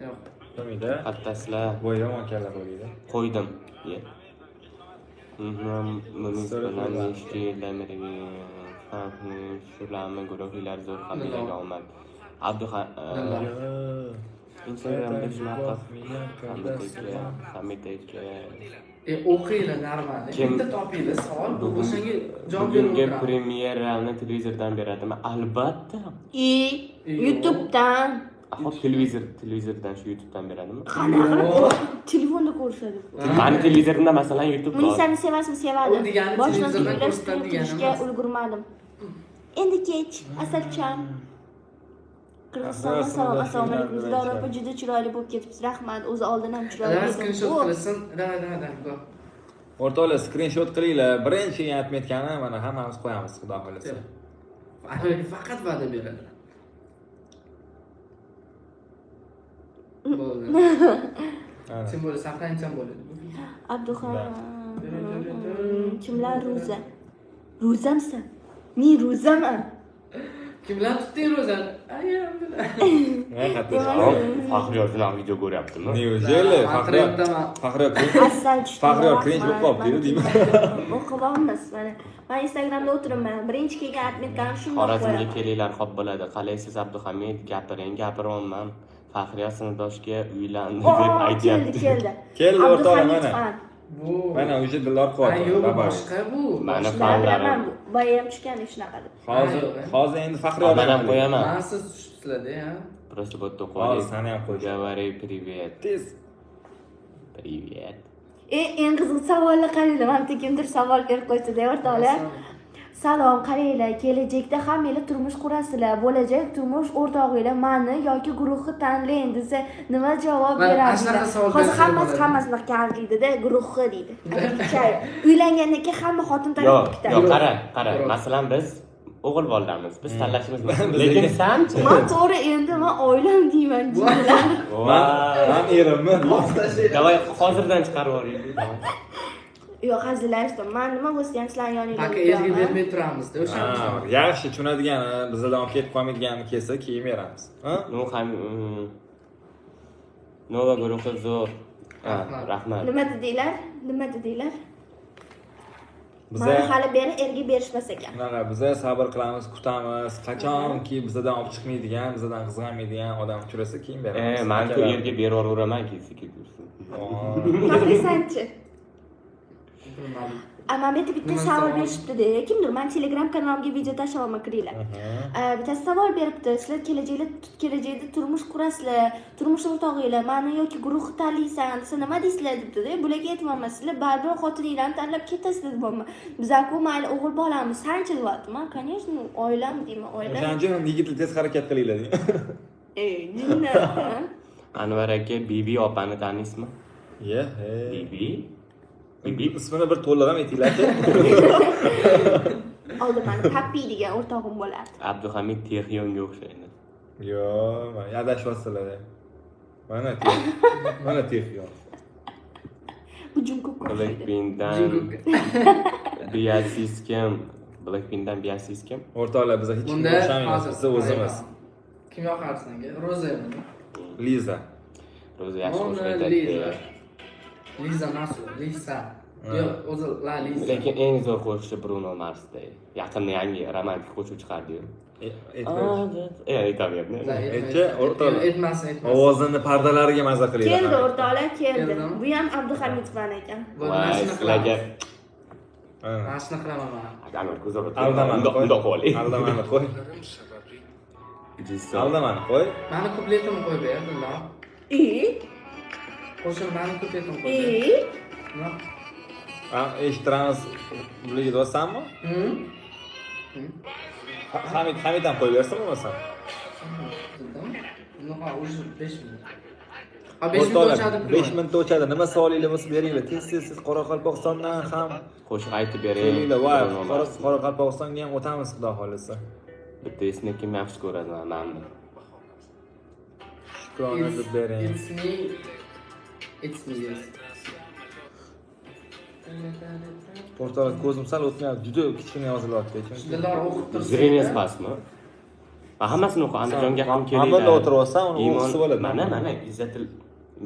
Speaker 1: Yo'q.
Speaker 2: Bo'lmaydi.
Speaker 4: Qattasizlar.
Speaker 2: Voy, yomon kalla bo'ladi.
Speaker 4: Qo'ydim. Ye. Munis bilan nechta yildan beri shularmi guruhlar zo'r, hammaga omad. Abduha Instagramda shunaqa Hamid aka.
Speaker 1: O'qinglar normal.
Speaker 4: Kim-
Speaker 1: Bitta topinglar savol, bu o'shanga javob berib
Speaker 4: Bugungi
Speaker 1: o'tiramiz.
Speaker 4: premyerani televizordan beradimi? Albatta.
Speaker 3: И YouTube'dan.
Speaker 4: Xo'p, televizordan shu YouTube'dan beradimi?
Speaker 3: Qanaqa qilib telefonda ko'rishadi.
Speaker 4: Mani televizorimda masalan YouTube bor.
Speaker 3: Munisani sevasizmi? Sevadi.
Speaker 1: U degani
Speaker 3: Boshdan
Speaker 1: televizordan
Speaker 3: kuylab
Speaker 1: ko'rsatadi degani
Speaker 3: qilishga
Speaker 1: emas.
Speaker 3: ulgurmadim. Endi kech, asalcham. Qirg'izistondan salom, assalomu alaykum. Dildora opa juda chiroyli bo'lib ketibsiz. Rahmat. O'zi oldin ham chiroyli
Speaker 1: Давай
Speaker 3: edim.
Speaker 1: skrinshot
Speaker 3: O,
Speaker 1: qilsin. Давай, давай, давай. Go.
Speaker 2: O'rtoqlar, skrinshot qilinglar. Birinchi kelgan отметка ni mana hammamiz qo'yamiz, xudo xohlasa.
Speaker 1: Anvar faqat va'da beradi. Bo'ldi.
Speaker 2: Ana.
Speaker 1: Sen bo'ladi, saqlanch ham bo'ladi.
Speaker 3: Abduhan. Kimlar Ro'za? Ro'zamsan? Men ro'zaman.
Speaker 1: Kim bilan tutding ro'zani? Ayam bilan.
Speaker 2: Ne qattiq.
Speaker 4: Faxriyor shunaqa video ko'ryaptimi?
Speaker 2: Неужели?
Speaker 1: Man
Speaker 2: Faxriyor.
Speaker 1: trenddaman.
Speaker 2: Faxriyor cringe.
Speaker 3: Asal tushdi.
Speaker 2: Faxriyor cringe bo'lib qolibdi-yu, deyman.
Speaker 3: O'qiyapmiz mana. Men Instagramda o'tiribman. Birinchi kelgan отметка ni shundoq
Speaker 4: Xorazmga
Speaker 3: qo'yaman.
Speaker 4: kelinglar, xo'p bo'ladi. Qalaysiz Abduhamid? Gapiring, gapiryapman. Faxriyor sinfdoshga uylandi
Speaker 3: Oo,
Speaker 4: deb
Speaker 3: keldi,
Speaker 4: aytyapti.
Speaker 3: keldi.
Speaker 2: Keldi o'rtoqlar,
Speaker 3: Abduhamid
Speaker 2: mana.
Speaker 3: fan.
Speaker 1: Bu.
Speaker 2: Mana o'sha Dildor
Speaker 1: Ay,
Speaker 2: qilyapti.
Speaker 1: yo'q, bu
Speaker 2: Babar.
Speaker 1: boshqa bu.
Speaker 4: Mana
Speaker 1: Boshqa.
Speaker 3: Bilaman,
Speaker 4: fanlarim.
Speaker 3: bu. Boya ham tushgan shunaqa deb.
Speaker 2: Hozir, hozir endi Faxriyor
Speaker 4: Man ham qo'yaman.
Speaker 1: Mana siz tushibsizlar-da, ha?
Speaker 4: Просто bu yerda
Speaker 2: Hozir
Speaker 4: qo'ying.
Speaker 2: seni ham qo'yishadi.
Speaker 4: Говори привет.
Speaker 2: Tez.
Speaker 4: Привет.
Speaker 3: Eng qiziq savolni qaranglar. Mana bitta kimdir savol berib qo'ydi-da, o'rtoqlar. Salom, qaranglar, kelajakda hammanglar turmush qurasizlar. Bo'lajak turmush o'rtog'inglar mani yoki guruhni tanlang desa, nima javob
Speaker 1: Mana
Speaker 3: berasizlar?
Speaker 1: shunaqa savol
Speaker 3: Hozir
Speaker 1: bersa
Speaker 3: hammasi
Speaker 1: bo'ladi.
Speaker 3: hammasi bunaqa kazliydi-da, guruhi deydi. Отвечаю. Uylangandan keyin hamma xotin
Speaker 4: Yo'q,
Speaker 3: tanlab ketadi.
Speaker 4: yo'q, qara, qara.
Speaker 1: Yo'q.
Speaker 4: Masalan, biz o'g'il bolalarmiz. Biz tanlashimiz mumkin.
Speaker 2: Biz
Speaker 4: Lekin
Speaker 2: lekin-
Speaker 4: sanchi?
Speaker 3: Man to'g'ri endi man oilam deyman jinnilar.
Speaker 2: Man, man erimni.
Speaker 4: Давай hozirdan chiqarib yuboring.
Speaker 3: Yo'q, hazillashdim. Man nima bo'lsa ham sizlarning yoningizda
Speaker 1: Paka erga
Speaker 3: o'tiraman.
Speaker 1: bermay turamiz-da o'sha.
Speaker 2: Ha, yaxshi tushunadigan, bizdan olib ketib qolmaydigani kelsa keyin beramiz. Ha?
Speaker 4: Ну, ham Nova guruhi zo'r. Ha,
Speaker 1: Rahmat.
Speaker 4: Rahmat.
Speaker 3: Nima dedinglar? Nima dedinglar?
Speaker 2: Biza
Speaker 3: Mani hali beri erga berishmas ekan.
Speaker 2: shunaqa biza sabr qilamiz, kutamiz. Qachonki bizdan olib chiqmaydigan, bizdan qizg'anmaydigan odam uchrasa keyin beramiz.
Speaker 4: Man-ku
Speaker 2: Akalar.
Speaker 4: erga berib yuboraman kelsa kelsin.
Speaker 2: Oo.
Speaker 3: Faxrisanchi?
Speaker 1: Bilmadim.
Speaker 3: Mana bu yerda bitta
Speaker 1: Nima
Speaker 3: savol
Speaker 1: savol?
Speaker 3: berishibdi-da. Kimdir? Men Telegram kanalimga video tashlayapman, kiringlar. Bittasi savol beribdi. Sizlar kelajakda turmush qurasizlar, turmush o'rtog'inglar mani yoki guruhni tanlaysan desa nima deysizlar debdi-da. Bularga aytyapman, sizlar baribir xotininglarni tanlab ketasizlar deyapman. Bizlar-ku mayli o'g'il bolamiz, sanchi deyapti. Man, конечно, oilam deyman, oilam.
Speaker 2: O'shaning uchun yigitlar tez harakat qilinglar deng.
Speaker 3: Ey, jinni.
Speaker 4: Anvar aka, Bibi opani taniysizmi?
Speaker 2: Ye, he.
Speaker 4: Bibi? Bibi?
Speaker 2: Ismini bir to'liq ham aytinglar-chi.
Speaker 3: Oldin mani Papi degan o'rtog'im bo'lardi.
Speaker 4: Abduhamid Texyonga o'xshaydi.
Speaker 2: Yo'q, mana adashyapsizlar. Mana mana Texyon.
Speaker 3: Bu Jungkookka o'xshaydi.
Speaker 4: Blackpinkdan
Speaker 1: Jungkook.
Speaker 4: Biasis kim? Blackpinkdan Biasis kim?
Speaker 2: O'rtoqlar, biz hech kimga
Speaker 1: Bunda
Speaker 2: o'xshamaymiz.
Speaker 1: hozir
Speaker 2: Biz o'zimiz.
Speaker 1: Kim yoqardi senga? Rozami?
Speaker 2: Liza.
Speaker 4: Ro'za yaxshi
Speaker 1: Mona
Speaker 4: qo'shiq aytadi.
Speaker 1: Liza. Liza emas u, Lisa. Yo'q, o'zi La Lisa.
Speaker 4: Lekin eng zo'r qo'shiqchi Bruno Marsda. Yaqinda yangi romantik qo'shiq chiqardi-yu.
Speaker 2: Aytmaydi.
Speaker 4: Aytaverdi.
Speaker 1: La,
Speaker 2: Aytchi, o'rtoqlar.
Speaker 1: Aytmasin, aytmasin.
Speaker 2: Ovozini pardalariga maza qilinglar.
Speaker 3: Keldi o'rtoqlar, keldi.
Speaker 1: Keldimi?
Speaker 3: Bu ham Abduhamid fan ekan.
Speaker 1: Bo'ldi, mana
Speaker 4: Voy,
Speaker 1: shuni
Speaker 4: sizlarga
Speaker 1: qilaman.
Speaker 2: Ha.
Speaker 1: Mana shuni qilaman man.
Speaker 4: Anvar ko'zab
Speaker 2: Aldamani
Speaker 4: Undoq
Speaker 2: qo'y.
Speaker 4: undoq qo'ying.
Speaker 2: Aldamani qo'y.
Speaker 4: Jisso.
Speaker 2: Aldamani qo'y.
Speaker 1: Mani kupletimni qo'yib ber, Dillo.
Speaker 3: I
Speaker 1: Qo'shiq mani kupletimni qo'yib ber.
Speaker 3: i
Speaker 1: Nima?
Speaker 2: Ha, eshittiramiz. Bularga deyapsanmi?
Speaker 1: Hı?
Speaker 2: Hamid ham qo'yib bersin bo'lmasa.
Speaker 1: Dedim. Bunaqa уже 5 minut. Ha, 5 minut
Speaker 2: O'rtoqlar,
Speaker 1: o'chadi.
Speaker 2: 5 minutda o'chadi. Nima savolinglar bo'lsa beringlar. Tez tez tez Qoraqalpog'istondan ham
Speaker 4: Qo'shiq aytib bering.
Speaker 2: kelinglar. Voy,
Speaker 4: Bruno Mars.
Speaker 2: Qoraqalpog'istonga ham o'tamiz xudo xohlasa.
Speaker 4: Bittasini kim yaxshi ko'radi, manmi?
Speaker 2: Shukrona deb bering.
Speaker 1: It's me. It's me, yes.
Speaker 2: O'rtoqlar, ko'zim sal o'tmayapti. Juda kichkina yozilyapti.
Speaker 1: Dilor o'qib tursin.
Speaker 4: Зрение pastmi? Va hammasini o'qi, Andijonga ham
Speaker 2: Mana
Speaker 4: kelinglar.
Speaker 2: bunda o'tirib olsam, uni
Speaker 4: Iymon-
Speaker 2: o'qisi bo'ladi.
Speaker 4: Mana, mana, Izzatil,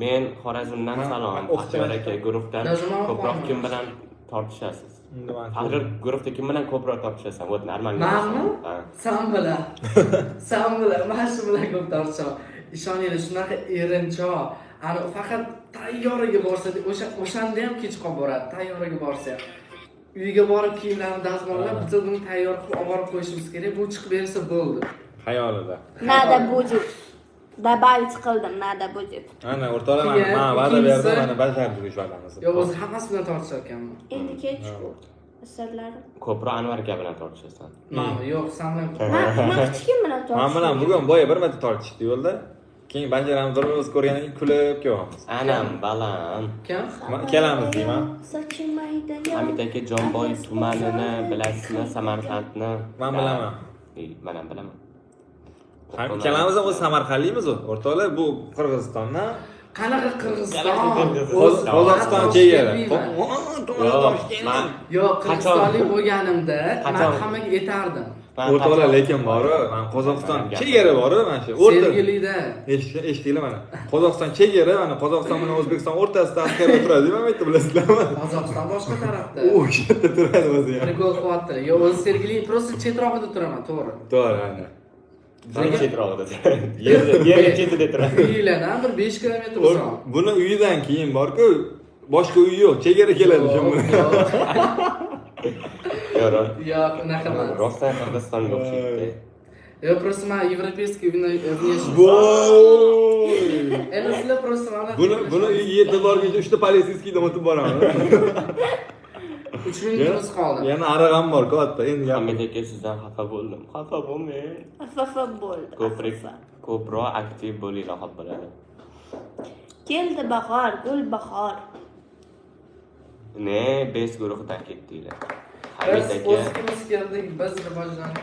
Speaker 4: men Xorazmdan salom.
Speaker 2: O'qichaman.
Speaker 4: Baxtiyor aka, guruhdan
Speaker 1: Даже man
Speaker 4: ko'proq
Speaker 1: o'qiyman.
Speaker 4: kim bilan tortishasiz?
Speaker 2: Unda man
Speaker 4: Faxriyor, guruhda kim bilan ko'proq tortishasan? Вот нормально.
Speaker 1: Manmi?
Speaker 4: Ha.
Speaker 1: San bilan. San bilan, mana shu bilan ko'p tortishaman. Ishoninglar, shunaqa erinchoq. Ani faqat tayyoraga borsa, o'shanda ham kech qolib boradi. Tayyoraga borsa ham. Uyga borib kiyimlarni dazmollab, bitta buni tayyor qilib olib borib qo'yishimiz kerak. Bu chiqib bersa bo'ldi.
Speaker 2: Xayolida.
Speaker 3: Надо будет. Добавить qildim, надо будет.
Speaker 2: Ana, o'rtoqlar, mana
Speaker 1: Keyin
Speaker 2: man va'da
Speaker 1: ikkinchisi-
Speaker 2: berdim, mana bajardik o'sha va'damizni.
Speaker 1: Yo'q, o'zi hammasi bilan tortishar ekanman.
Speaker 3: Endi kech-ku. Asarlarim.
Speaker 4: Ko'proq Anvar aka bilan tortishasan.
Speaker 1: Manmi? Yo'q, san bilan.
Speaker 3: Man hech kim bilan
Speaker 2: Man bilan
Speaker 3: tortishmagan.
Speaker 2: bugun boya bir marta tortishdi yo'lda. Keyin bajaramiz, bir-birimizni ko'rgandan keyin kulib kelyapmiz.
Speaker 4: Anam, balam.
Speaker 1: Kim?
Speaker 2: Kelamiz deyman.
Speaker 3: Sochim mayda.
Speaker 4: Hamid aka, Jomboy tumanini bilasizmi, Samarqandni?
Speaker 2: Man bilaman.
Speaker 4: Man ham bilaman.
Speaker 2: Ham ikkalamiz ham o'zi samarqandlimiz u. O'rtoqlar, bu Qirg'izistondan.
Speaker 1: Qanaqa Qirg'iziston?
Speaker 4: Qanaqa Qirg'iziston?
Speaker 2: Qozog'iston chegara.
Speaker 1: Toshkentlikman.
Speaker 4: Yo'q, man
Speaker 1: Yo'q, qirg'izistonlik bo'lganimda man
Speaker 4: Qachon?
Speaker 1: hammaga aytardim.
Speaker 4: Man
Speaker 2: O'rtoqlar,
Speaker 4: qachon-
Speaker 2: lekin boru, mana Qozog'iston
Speaker 4: Man
Speaker 2: chegara boru, mana shu o'rta.
Speaker 1: Sergelida.
Speaker 2: Eshitdinglar mana. Qozog'iston chegara, mana Qozog'iston bilan O'zbekiston o'rtasida askar turadi, nima aytdi, bilasizlarmi?
Speaker 1: Qozog'iston boshqa tarafda.
Speaker 2: U yerda turadi o'zi ham.
Speaker 1: Прикол qilyaptilar. Yo'q, o'zi Sergeli просто chetrog'ida turaman, to'g'ri.
Speaker 2: To'g'ri, ana.
Speaker 4: Bizning chetrog'ida. Yerni chetida turadi.
Speaker 1: Uylardan bir 5 kilometr uzoq.
Speaker 2: Buni uyidan keyin borku, boshqa uy yo'q, chegara keladi shu
Speaker 1: Yo'q,
Speaker 2: buni.
Speaker 1: yo'q.
Speaker 4: Yo'q,
Speaker 1: Yo'q, unaqa emas.
Speaker 4: rostdan Qirg'izistonga o'xshaydi.
Speaker 1: Yo'q, просто man европейский внешность.
Speaker 2: Voy!
Speaker 1: Endi sizlar просто mana
Speaker 2: Buni uyiga yetib borguncha 3 ta полицейский dan o'tib boraman.
Speaker 1: 3 minutimiz qoldi.
Speaker 2: Yana arig'am ham bor katta, endi gap.
Speaker 4: Hamid aka, sizdan xafa bo'ldim. Xafa bo'lmang.
Speaker 3: Xafa bo'ldi.
Speaker 4: Ko'proq ko'proq aktiv bo'linglar, xo'p bo'ladi.
Speaker 3: Keldi bahor, gul bahor.
Speaker 4: Ne, bes guruhidan ketdinglar. Hamid
Speaker 1: Biz
Speaker 4: aka,
Speaker 1: o'zimiz keldik, biz rivojlandik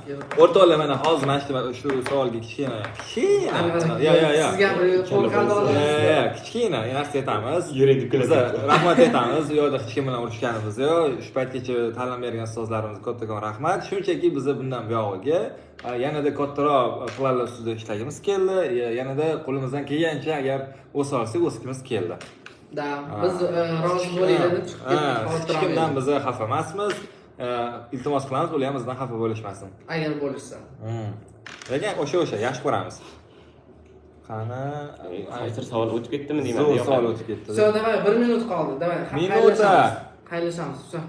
Speaker 1: keldik.
Speaker 2: O'rtoqlar, mana hozir mana shu savolga kichkina, kichkina. Yo, yo, yo.
Speaker 1: Sizga bir qo'l qaldi
Speaker 2: Yo, yo, kichkina narsa aytamiz.
Speaker 4: Yuragi
Speaker 2: Biz
Speaker 4: kuladi.
Speaker 2: rahmat aytamiz, u yoqda hech kim bilan urushganimiz yo'q. Shu paytgacha ta'lim bergan ustozlarimizga kattakon rahmat. Shunchaki biza bundan buyog'iga yanada kattaroq planlar ustida ishlagimiz keldi. Yanada qo'limizdan kelgancha agar o'sa olsak, o'sgimiz keldi.
Speaker 1: Да, biz rozi bo'linglar deb chiqib ketdik.
Speaker 2: Hech kimdan biz xafa emasmiz. Iltimos qilamiz, ular ham bizdan xafa bo'lishmasin.
Speaker 1: Agar bo'lishsa.
Speaker 2: Lekin o'sha yaxshi ko'ramiz. Qani,
Speaker 4: Qaysi savol o'tib ketdimi deyman.
Speaker 2: Zo'r
Speaker 4: Yo'q,
Speaker 2: savol o'tib ketdi.
Speaker 1: Всё, давай, 1 minut qoldi. Давай.
Speaker 2: Minuta.
Speaker 1: Xayrlashamiz. Всё.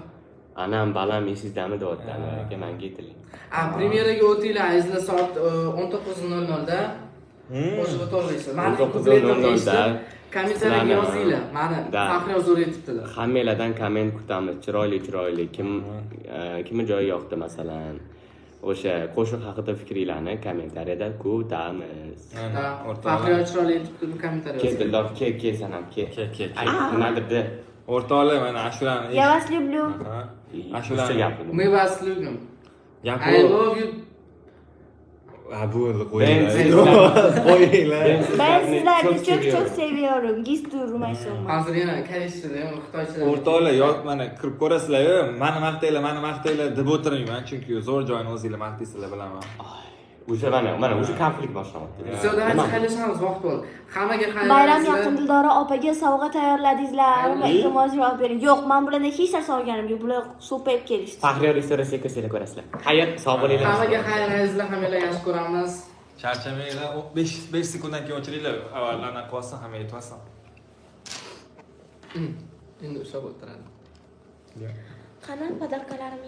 Speaker 4: Anam, balam esizdami, deyapti Anvar aka, manga aytiling.
Speaker 1: A, premyeraga o'tinglar, azizlar, soat 19:00 da. Qo'shig'i to'g'risi. Mani
Speaker 4: 19:00
Speaker 1: kupletni
Speaker 4: da
Speaker 1: eshitib, kommentariyaga
Speaker 4: sizlarni-
Speaker 1: yozinglar. Mani
Speaker 4: Да.
Speaker 1: Faxriyor zo'r aytibdilar.
Speaker 4: Hammanglardan komment kutamiz, chiroyli chiroyli. Kim kimni joyi yoqdi masalan. O'sha qo'shiq haqida fikringlarni kommentariyada kutamiz.
Speaker 2: Mana,
Speaker 1: Да,
Speaker 2: o'rtoqlar.
Speaker 1: Faxriyor chiroyli aytibdi, bu kommentariy
Speaker 4: Kel
Speaker 1: yozinglar.
Speaker 4: Dildor, kel, kel san ham, kel.
Speaker 2: Kel, kel, kel.
Speaker 4: Ay, nimadir de.
Speaker 2: O'rtoqlar, mana ashulani
Speaker 3: Я вас люблю.
Speaker 2: Aha.
Speaker 4: Ruscha
Speaker 2: Ashulani
Speaker 4: gapirdim.
Speaker 1: Мы вас любим.
Speaker 2: Gap
Speaker 1: I love you.
Speaker 2: Ha, bo'ldi,
Speaker 4: Ben
Speaker 2: qo'yinglar. Qo'yinglar.
Speaker 3: Ben sizlarni
Speaker 4: çok
Speaker 3: çok çok
Speaker 4: seviyorum.
Speaker 3: seviyorum. Gisturum aysoman.
Speaker 1: Hozir yana koreyscha, ham xitoycha.
Speaker 2: O'rtoqlar, yo, mana kirib ko'rasizlar-yu, mani maqtanglar, mani maqtanglar deb o'tirmayman, chunki zo'r joyini o'zinglar maqtaysizlar, bilaman.
Speaker 4: Уже mana, mana уже konflikt boshlanyapti.
Speaker 1: Всё, давайте
Speaker 4: Nima?
Speaker 1: xayrlashamiz, vaqt bo'ldi. Hammaga xayr.
Speaker 3: Bayram
Speaker 1: azizlar.
Speaker 3: yaqin Dildora opaga sovg'a tayyorladingizlarmi?
Speaker 4: Ay.
Speaker 3: Iltimos javob bering. Yo'q, men bulardan hech narsa olganim yo'q. Bular so'payib kelishdi.
Speaker 4: Faxriyor istoriyasiga kirsanglar ko'rasizlar. Xayr, sog' bo'linglar.
Speaker 1: Hammaga xayr, azizlar, hammanglar yaxshi ko'ramiz.
Speaker 2: Charchamanglar, 5 sekunddan keyin o'chiringlar. Avval anaqa qilsin, hamma yetib.
Speaker 1: Endi ushlab o'tiradi.
Speaker 3: Qani подарка larim.